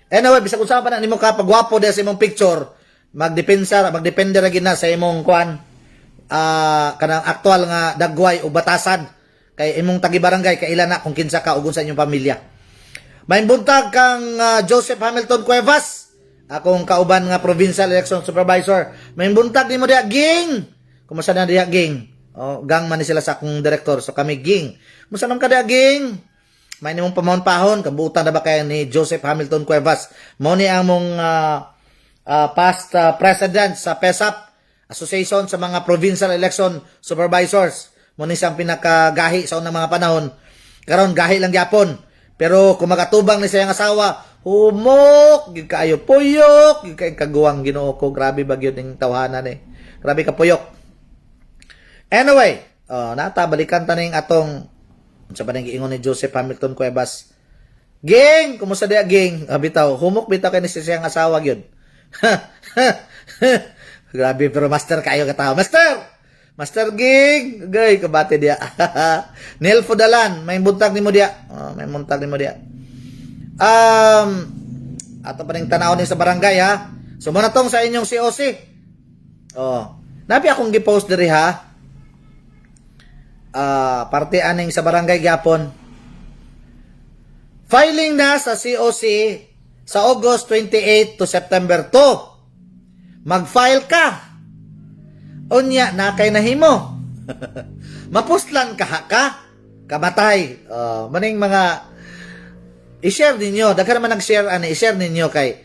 anyway, bisag unsa pa na nimo ka pagwapo diha sa imong picture, magdepensa magdepende ra gid na sa imong kuan kanang aktual nga dagway o batasan kay imong tagi barangay kaila na kung kinsa ka ug unsa inyong pamilya. May buntag kang Joseph Hamilton Cuevas, akong kauban nga provincial election supervisor. May buntag nimo diha, ging. Kumusta na diha, ging? Oh, gang man ni sila sa akong director. So kami ging. Kumusta naman ka diha, ging? May nimong pamahon-pahon, kabutan na ba kaya ni Joseph Hamilton Cuevas? Mao ni among past president sa PESAP, Association sa mga Provincial Election Supervisors. Mao ni siyang pinakagahi sa unang mga panahon. Karon gahi lang gyapon. Pero kung makatubang ni siyang asawa, humok, gyud kaayo puyok, gyud kay kaguwang Ginoo ko. Grabe ba gyud ning tawhanan eh. Grabe ka puyok. Anyway, oh, nata balikan ta ning atong unsa ba ning giingon ni Joseph Hamilton Cuevas. Ging, kumusta diya, ging? Ah, bitaw, humok bitaw kay ni siyang asawa gyud. Grabe pero master kayo ka tao. Master! Master Ging! Gay, kabate diya. Neil Fudalan, may buntag nimo diya. Oh, may buntag nimo diya. Ato pa ning tanaw ni sa barangay ha. So mo na tong sa inyong COC. Oh. Napi akong gi-post diri ha. Parte aning sa barangay gyapon. Filing na sa COC sa August 28 to September 2. Mag-file ka. Unya na kay nahimo. Mapuslan ka ha ka. Kamatay. Oh, maning mga i-share ninyo. Daghan naman nag-share ani, i-share ninyo kay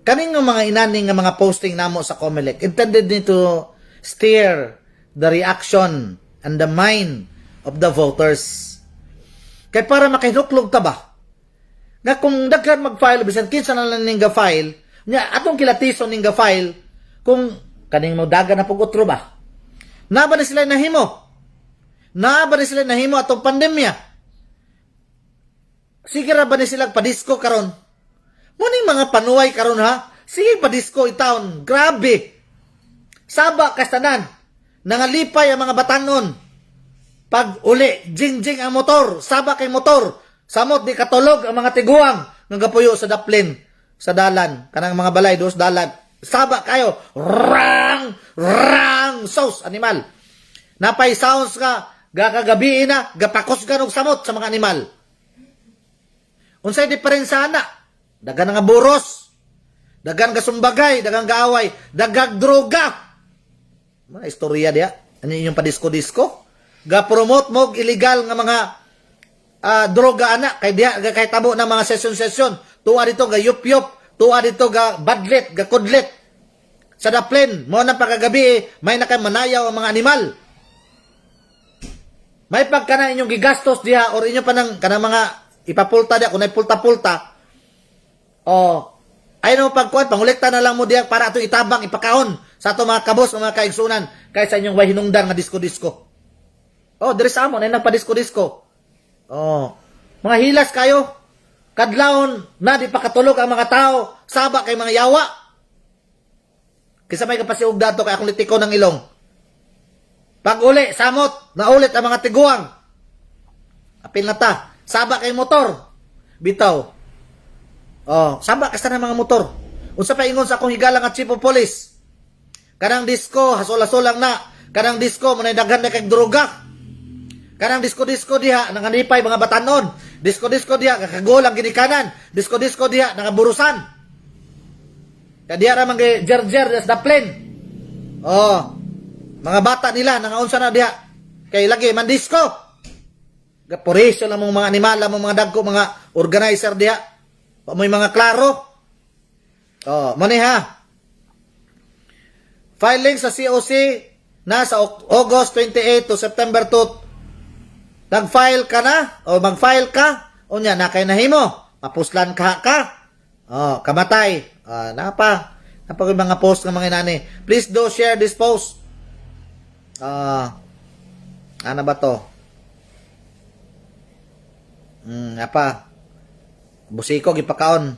kaning nga mga inaning nga mga posting namo sa Comelec intended ni to steer the reaction and the mind of the voters. Kay para makahinuklog ta ba? Nga kung daghan mag-file, bisan kinsa na lang ning ga-file, nya atong kilatison ning ga-file kung kaning mo dagan na pug otro ba? Naa ba ni sila nahimo? Naa ba ni sila nahimo atong pandemya? Sige ra ba ni sila padisko karon? Muning mga panuway karon ha. Sige padisko in town. Grabe. Saba kastanan. Nangalipay ang mga batanon. Pag uli, jing-jing ang motor. Saba kay motor. Samot di katulog ang mga tiguang nga gapuyo sa daplin sa dalan. Kanang mga balay dos dalan. Saba kayo. Rang! Rang! Sos, animal. Napay sounds ka, gakagabi na, gapakos og samot sa mga animal. Unsay diferensya na? Dagan nga buros. Dagan gasumbagay, dagan gaaway, dagang droga. Mga istorya diya. Ano inyong padisko-disko? Ga-promote mo og illegal nga mga droga ana kay diha ga kay tabo ng mga session-session. Tuwa dito ga yup-yup, tuwa dito ga badlit, ga kudlit. Sa daplin, mo na pagkagabi eh, may nakay manayaw ang mga animal. May pagka na inyong gigastos diha or inyo pa ng kanang mga ipapulta diha kung pulta-pulta. Oh, ay no pagkuan, pangolekta na lang mo diha para atong itabang ipakaon sa ato mga kabos, mga kaigsunan kaysa inyong way hinungdan nga disko-disko. Oh, diri sa amo na nagpa-disko-disko. Oh, mga hilas kayo. Kadlawon na di pa katulog ang mga tao, saba kay mga yawa. Kisa may kapasiug dato kay akong litiko ng ilong. Pag uli, samot, naulit ang mga tiguang. Apil na ta. Saba kay motor. Bitaw. Oh, saba kasta ng mga motor. Unsa pa ingon sa akong higala nga chief of police? Kanang disco, hasol-hasol lang na. Kanang disco, manay daghan na kay droga. Kanang disco-disco diha, nanganipay mga batanon. Disco-disco diha, kakagol ang ginikanan. Disco-disco diha, nangaburusan. Kaya diha ra man kay jer-jer das daplin. Oh, mga bata nila, nangaunsa na diha. Kay lagi man disco. Gapurisyo lang mong mga animal, mong mga dagko, mga organizer diha. Wa mo'y mga klaro. Oh, mani ha. Filing sa COC na sa August 28 to September 2. Nag-file ka na o mag-file ka, unya na kay nahimo. Mapuslan ka ka. Oh, kamatay. Ah, napa. Napa ko'y mga post ng mga inani. Please do share this post. Ah, ano ba to? Apa? Busiko gipakaon.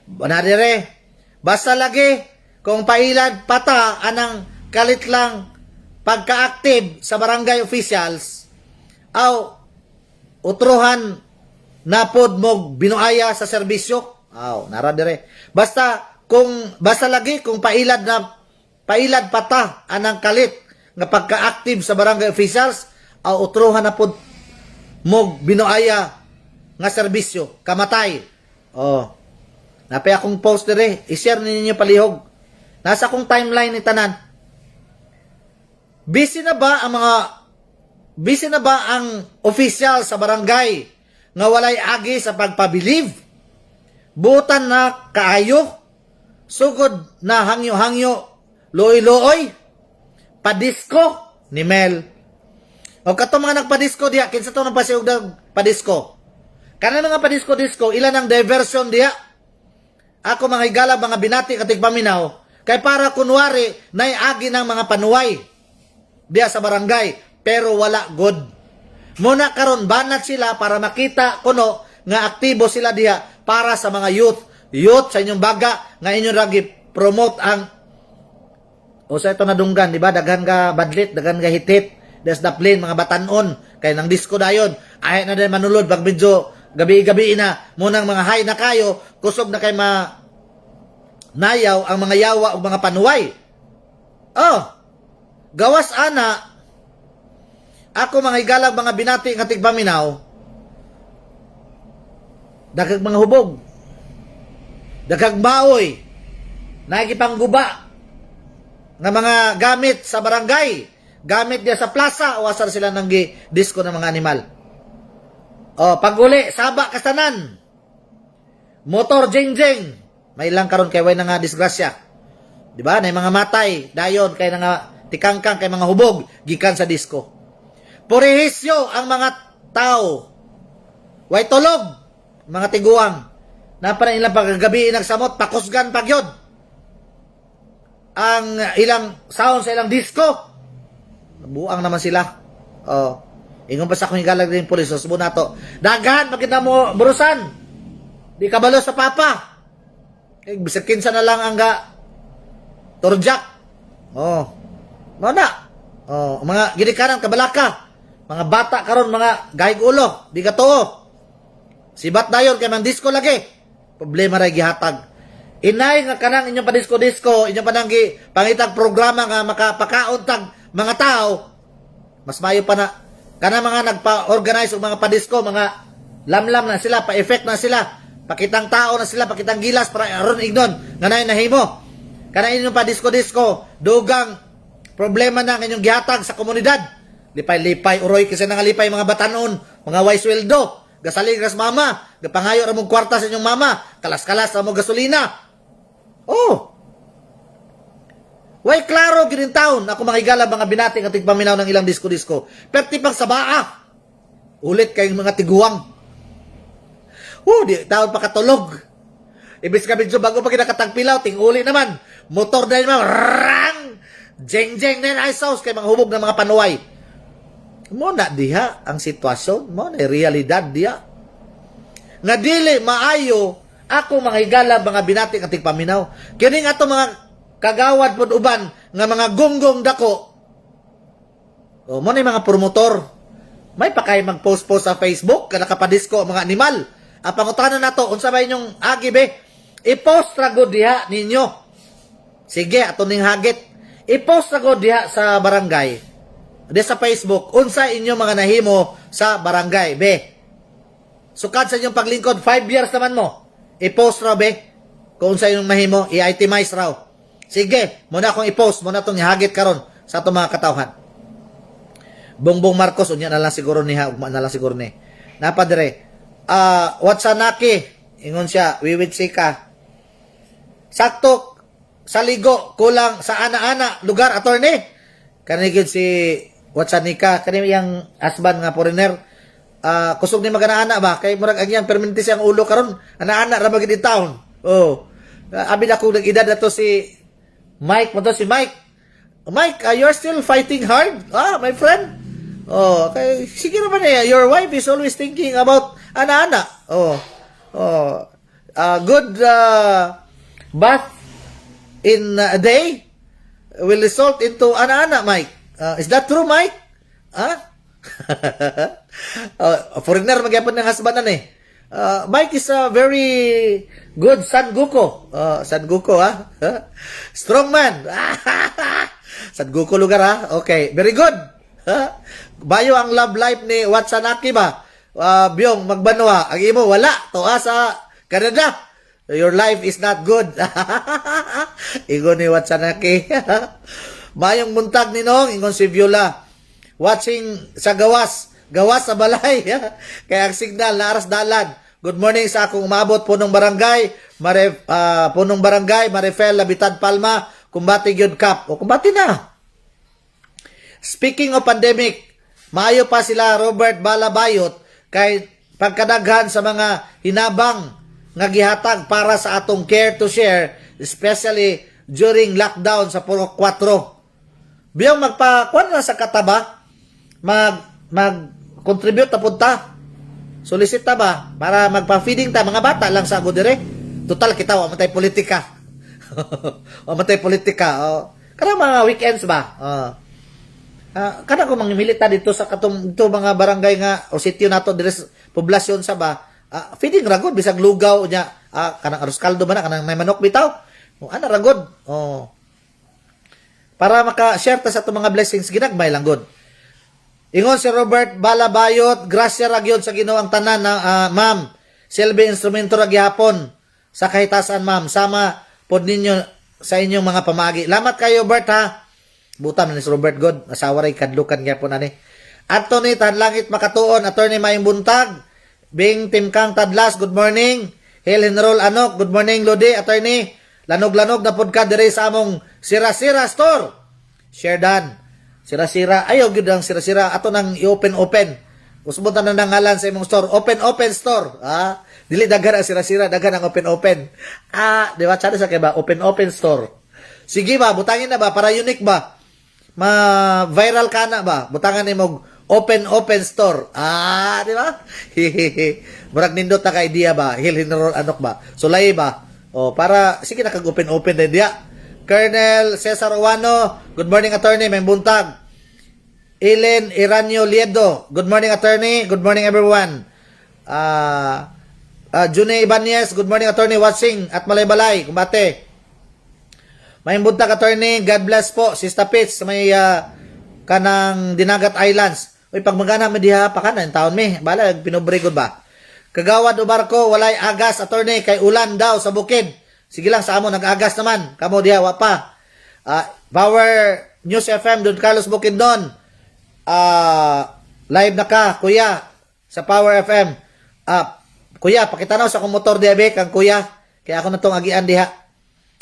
Banadire. Basta lagi kung pailad pata anang kalit lang pagka-active sa barangay officials aw utruhan napod mo binuaya sa serbisyo. Aw, nara dire. Basta lagi kung pailad na pailad pata anang kalit nga pagka-active sa barangay officials aw utruhan na pod mo binuaya nga serbisyo, kamatay. Oh. Napay akong post dire, i-share ninyo palihog. Nasa akong timeline ni tanan. Busy na ba ang official sa barangay nga walay agi sa pagpabilive? Butan na kaayo, sugod na hangyo-hangyo, luoy-luoy, padisko ni Mel. O katong mga nagpadisko diha, kinsa to nagpasiug nag padisko? Kana mga padisko-disko, ilan ang diversion diha? Ako mga higala, mga binati katigpaminaw, kay para kunwari naiagi ng mga panuway diha sa barangay, pero wala good. Muna karon banat sila para makita kuno nga aktibo sila diha para sa mga youth. Youth sa inyong baga nga inyong lagi promote ang o sa ito nadunggan, di ba? Daghan ka badlit, daghan ka hitit. Des daplin, mga batanon. Kay nang disco dayon. Ay na din manulod, pag medyo gabi-gabi na, munang mga high na kayo, kusog na kay ma nayaw ang mga yawa o mga panuway. Oh, gawas ana, ako mga higalag, mga binati nga tigpaminaw, daghag mga hubog, daghag maoy, nakikipangguba. nga mga gamit sa barangay, gamit diya sa plaza o asar sila nang gi disco ng mga animal. Oh, pag-uli, saba kasanan. Motor jeng-jeng. May lang karon kay way na nga disgrasya. Di ba? Nay mga matay, dayon kay na nga tikangkang kay mga hubog gikan sa disco. Purihisyo ang mga tao. Way tulog, mga tiguang. Napa na ilang pagkagabi nagsamot, pakusgan pagyod. Ang ilang sound sa ilang disco. Buang naman sila. Oh. Ingon pa sa akong higalag din pulis, susbo nato. Daghan magid na mo burusan. Di kabalo sa papa. Eh, bisag kinsa na lang ang ga turjak. Oh. Mao na. Oh, mga ginikanan kabalaka. Mga bata karon mga gahig ulo, di ka tuo. Sibat dayon kay man disco lagi. Problema ra gihatag. Inay nga kanang inyong pa-disco-disco, inyong pananggi pangitag programa nga makapakaon tag mga tao, mas mayo pa na kanang mga nagpa-organize og mga pa-disco, mga lamlam na sila, pa-effect na sila, pakitang tao na sila, pakitang gilas para aron ignon nga nay nahimo. Kanang inyong pa-disco-disco, dugang problema na ang inyong gihatag sa komunidad. Lipay-lipay, uroy kasi nangalipay mga batanon, mga way sweldo, gasalig ras mama, gapangayo ra mong kwarta sa inyong mama, kalas-kalas ra mo gasolina. Oh. Way klaro ginin taon ako mga higala, mga binati nga tigpaminaw ng ilang disco-disco. Perti pang sabaa. Ulit kayong mga tiguang. Oh, di taon pa katulog. Ibis ka medyo bago pa kinakatagpilaw, ting-uli naman. Motor na naman, rang! Jeng-jeng na ice house kay mga hubog ng mga panuway. Mo na diha ang sitwasyon, mo na realidad diha. Nga dili maayo ako mga higala, mga binati nga tigpaminaw. Kini nga ato mga kagawad pod uban nga mga gonggong dako. O mo na yung mga promotor. May pa kay mag-post-post sa Facebook kada kapadisko ang mga animal. Ang pangutana nato, unsa ba inyong agi be? I-post ra gud diha ninyo. Sige, ato ning hagit. I-post ra gud diha sa barangay. Di sa Facebook, unsa inyong mga nahimo sa barangay, be? Sukad sa inyong paglingkod, 5 years naman mo. I-post raw, be. Kung unsa inyong mahimo, i-itemize raw. Sige, muna akong i-post, muna itong ihagit karon sa atong mga katawhan. Bongbong Marcos, unya na lang siguro niya, ugma na lang siguro ni. Napa dire. Ah, Watsanaki, ingon siya, wiwit sika. Sakto sa ligo, kulang sa ana-ana, lugar, attorney. Kanigid si Watsanika, kani yang husband nga foreigner. Ah, kusog ni magana-ana ba? Kay murag ang iyang permanente siyang ulo karon, ana-ana ra magid in town. Oh. Abi na kung nag-edad na to si Mike, mo to si Mike. Mike, you're still fighting hard, ah, my friend. Oh, kay sige naman eh, your wife is always thinking about ana-ana. Oh. Good bath in a day will result into ana-ana, Mike. Is that true, Mike? Ah? Foreigner magyapon ng husband na eh. Mike is a very good San Goku. San Goku, ha? Strong man. San Goku lugar, ha? Okay, very good. Bayo ang love life ni Watsanaki ba? Byong, magbanwa. Ang imo, wala. Toa sa Canada. Your life is not good. Ingon ni Watsanaki. Mayong buntag, ninong, ingon si Viola. Watching sa gawas. Gawas sa balay. Kaya ang signal, naaras dalan. Good morning sa akong umabot punong barangay, Mare, punong barangay, Marifel Labitad Palma, Kumbati Gyud Cup. O kumbati na. Speaking of pandemic, maayo pa sila Robert Balabayot kay pagkadaghan sa mga hinabang nga gihatag para sa atong care to share, especially during lockdown sa Purok 4. Biyang magpa kuan na sa kataba, mag mag contribute ta pud ta. Solicit ta ba para magpa-feeding ta mga bata lang sa dire. Total kita wa man tay politika. Wa man tay politika. Oh. Kana mga weekends ba? Oh. Ah, kana ko mangimilit ta dito sa katong dito mga barangay nga o sitio nato dire sa poblasyon sa ba. Ah, feeding ra gud bisag lugaw nya, kanang arroz caldo ba na kanang may manok bitaw. O ana ra gud. Oh. Para maka-share ta sa atong mga blessings ginagmay lang gud. Ingon si Robert Balabayot, grasya ra gyud sa Ginoo ang tanan na ma'am. Silbi instrumento ra gihapon sa kahitasan, ma'am. Sama pod ninyo sa inyong mga pamagi. Lamat kayo, Bert, ha. Butam na ni si Robert God. Asawa ray kadlukan gyapon ani. Anthony Tanlangit Makatuon, Attorney, maayong buntag. Bing Timkang Tadlas, good morning. Hel Henrol Anok, good morning, Lodi, Attorney. Lanog-lanog na pod ka dire sa among Sira-Sira Store. Share done. Sira-sira, ayaw gyud ang sira-sira ato nang i-open-open. Usbon na nang ngalan sa imong store, open-open store. Ah, dili daghan ang sira-sira, daghan ang open-open. Ah, di ba? Tsada sa kay ba open-open store. Sige ba, butangin na ba para unique ba? Ma viral ka na ba? Butangan nimo open open store. Ah, di ba? Hehehe. Murag nindot na ka idea ba? Hil Hinrol Anok ba? Sulay ba? O para sige na kag open open na diya. Colonel Cesar Uwano, good morning, Attorney, maayong buntag. Elen Iranio Liedo, good morning, Attorney, good morning, everyone. Ah, June Ibanez, good morning, Attorney, watching at Malaybalay, kumbate. Maayong buntag, Attorney, God bless po. Sister Pitch sa may kanang Dinagat Islands. Uy, pag magana mi diha pa kanan taon mi. Bala pinobre gud ba. Kagawad Ubarko, walay agas, Attorney, kay ulan daw sa bukid. Sige lang, sa amo nag-agas naman. Kamo diha wa pa. Power News FM Don Carlos Bukidnon. Live na ka, kuya, sa Power FM. Kuya, pakitanaw sa akong motor diha be, kang kuya. Kaya ako na tong agian diha.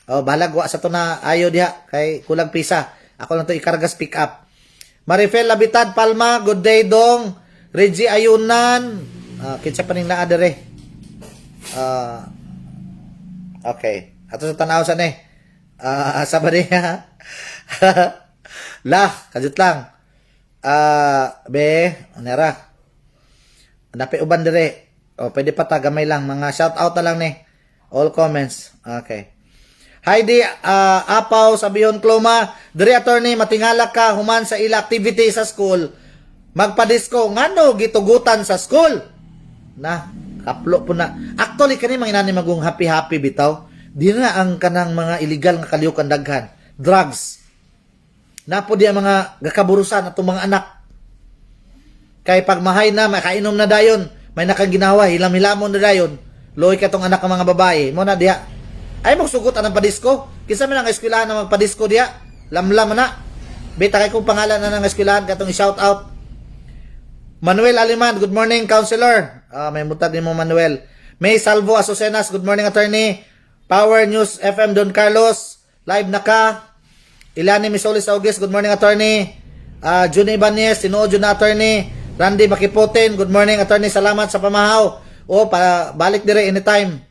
Oh, balag wa sa to na ayo diha kay kulang pisa. Ako lang to ikargas pick up. Marifel Labitad Palma, good day, dong. Reggie Ayunan, kinsa pa ning naa dere? Okay. Ato sa tanaw sa ni. Asa ba niya? La, kajut lang. Be, nera. Napi uban dire. O, pwede pa ta, gamay lang. Mga shout out na lang ni. All comments. Okay. Heidi Apaw sa Bihon Cloma, "Diri, Attorney, matingala ka human sa ila activity sa school. Magpa-disco ngano gitugutan sa school?" Na, kaplo po na. Actually kani mga inani magong happy happy bitaw. Di na ang kanang mga illegal nga kalihukan daghan. Drugs. Napo di ang mga gakaburusan atong mga anak. Kay pag mahay na, makainom na dayon, may nakaginawa, hilam-hilamon na dayon. Loy ka tong anak ng mga babae. Mo na diha. Ay magsugot anang padisko. Kinsa man ang eskwelahan na magpadisko diha? Lamlam na. Bita kay kong pangalan na ng eskwelahan katong i-shout out. Manuel Aliman, good morning, Counselor. May mutag nimo, Manuel. May Salvo Asucenas, good morning, Attorney. Power News FM Don Carlos, live na ka. Ilani Misolis August, good morning, Attorney. Juni Ibanez, tinuod yun na, Attorney. Randy Makiputin, good morning, Attorney. Salamat sa pamahaw. O, pa, balik dire anytime.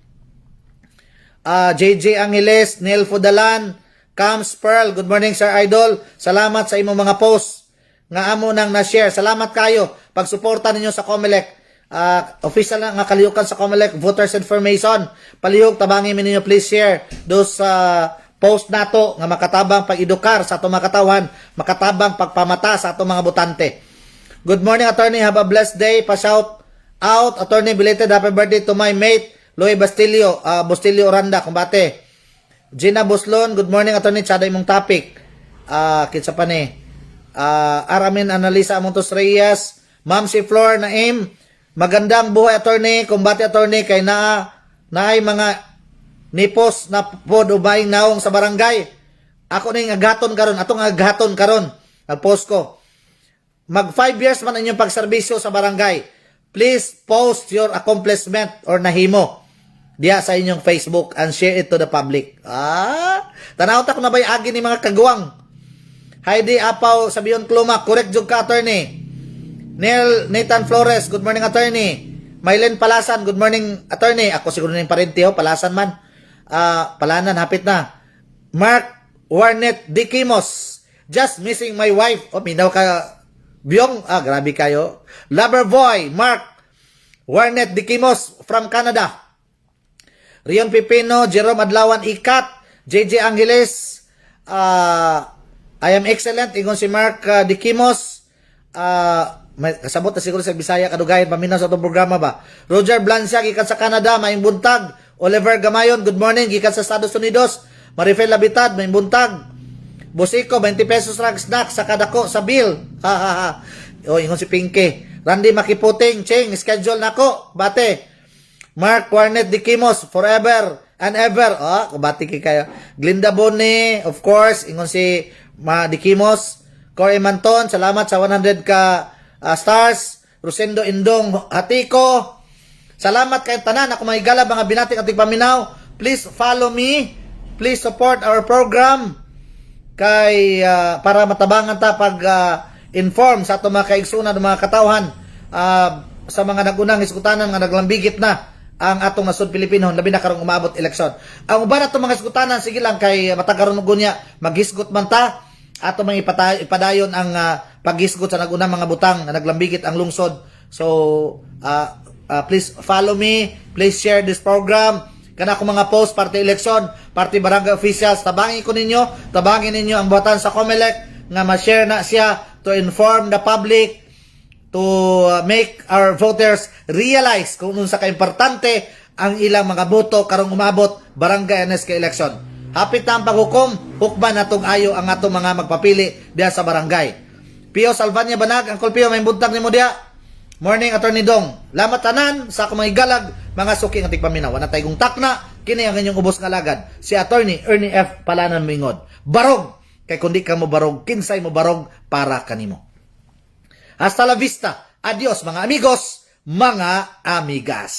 JJ Angeles, Neil Fudalan, Cams Pearl, good morning, Sir Idol. Salamat sa imong mga post nga amo nang na-share. Salamat kayo pagsuporta ninyo sa COMELEC. Official na nga kalihukan sa COMELEC voters information. Palihog tabangi mi ninyo, please share those post nato nga makatabang pag-edukar sa atong mga katawhan, makatabang pagpamata sa atong mga botante. Good morning, Attorney. Have a blessed day. Pa-shout out, Attorney, belated happy birthday to my mate, Louis Bastilio, Bustilio Oranda, kumbate. Gina Buslon, good morning, Attorney. Tsada imong topic. Kinsa pa ni? Aramin Analisa Amontos Reyes, Ma'am si Flor Naim, magandang buhay, Attorney, kumbate, Attorney, kay naa naay mga nipos na pod ubayng naong sa barangay. Ako ning agaton karon, atong agaton karon. Nag-post ko. Mag 5 years man inyong pagserbisyo sa barangay. Please post your accomplishment or nahimo diya sa inyong Facebook and share it to the public. Tanaw ta kung nabay agi ni mga kagwang. Heidi Apaw sa Bion Kluma, correct jud ka, Attorney. Neil Nathan Flores, good morning, Attorney. Mylen Palasan, good morning, Attorney. Ako siguro ning parente ho, Palasan man. Palanan hapit na. Mark Warnet Dikimos, just missing my wife. Oh, minaw ka Biyong, grabe kayo. Lover boy, Mark Warnet Dikimos from Canada. Rion Pipino, Jerome Adlawan Ikat, JJ Angeles, I am excellent, ingon si Mark Dikimos, may, kasabot na siguro sa Bisaya kadugayan, paminaw sa atong programa ba. Roger Blancia, gikan sa Canada, maayong buntag. Oliver Gamayon, good morning, gikan sa Estados Unidos. Marifel Labitad, maayong buntag. Bosiko, 20 pesos rag snack sa kadako sa bill. Ha ha ha. O, ingon si Pinky. Randy Makiputing, Ching, schedule nako. Bate. Mark Warnet Dikimos, forever. and ever. Oh, kabati kay kayo. Glinda Bone, of course, ingon si Ma Dikimos. Cory Manton, salamat sa 100 ka stars. Rosendo Indong Hatiko. Salamat kay tanan ako mga higala, mga binatik at paminaw. Please follow me. Please support our program kay para matabangan ta pag inform sa ato mga kaigsunan, mga katawhan sa mga nagunang hisgutanan nga naglambigit na ang atong nasod Pilipino, labi na karong umabot eleksyon. Ang uban ato mga hisgutanan, sige lang kay matag karon og unya maghisgot man ta, ato mga ipadayon ang paghisgot sa nagunang mga butang nga naglambigit ang lungsod. So please follow me, please share this program. Kana akong mga post parte eleksyon, parte barangay officials, tabangi ko ninyo, tabangi ninyo ang buhatan sa COMELEC nga ma-share na siya to inform the public, to make our voters realize kung unsa ka importante ang ilang mga boto karong umabot barangay NSK election. Hapit na ang paghukom, hukban natong ayo ang atong mga magpapili diya sa barangay. Pio Salvania Banag, Uncle Pio, may buntag nimo diya. Morning, Attorney Dong. Lamat tanan sa akong mga igalag, mga suki nga tigpaminaw. Wala tayong takna, kini ang inyong ubos nga lagad. Si Attorney Ernie F. Palanan Mingod. Barog! Kay kundi ka mo barog, kinsay mo barog para kanimo. Hasta la vista. Adios, mga amigos, mga amigas.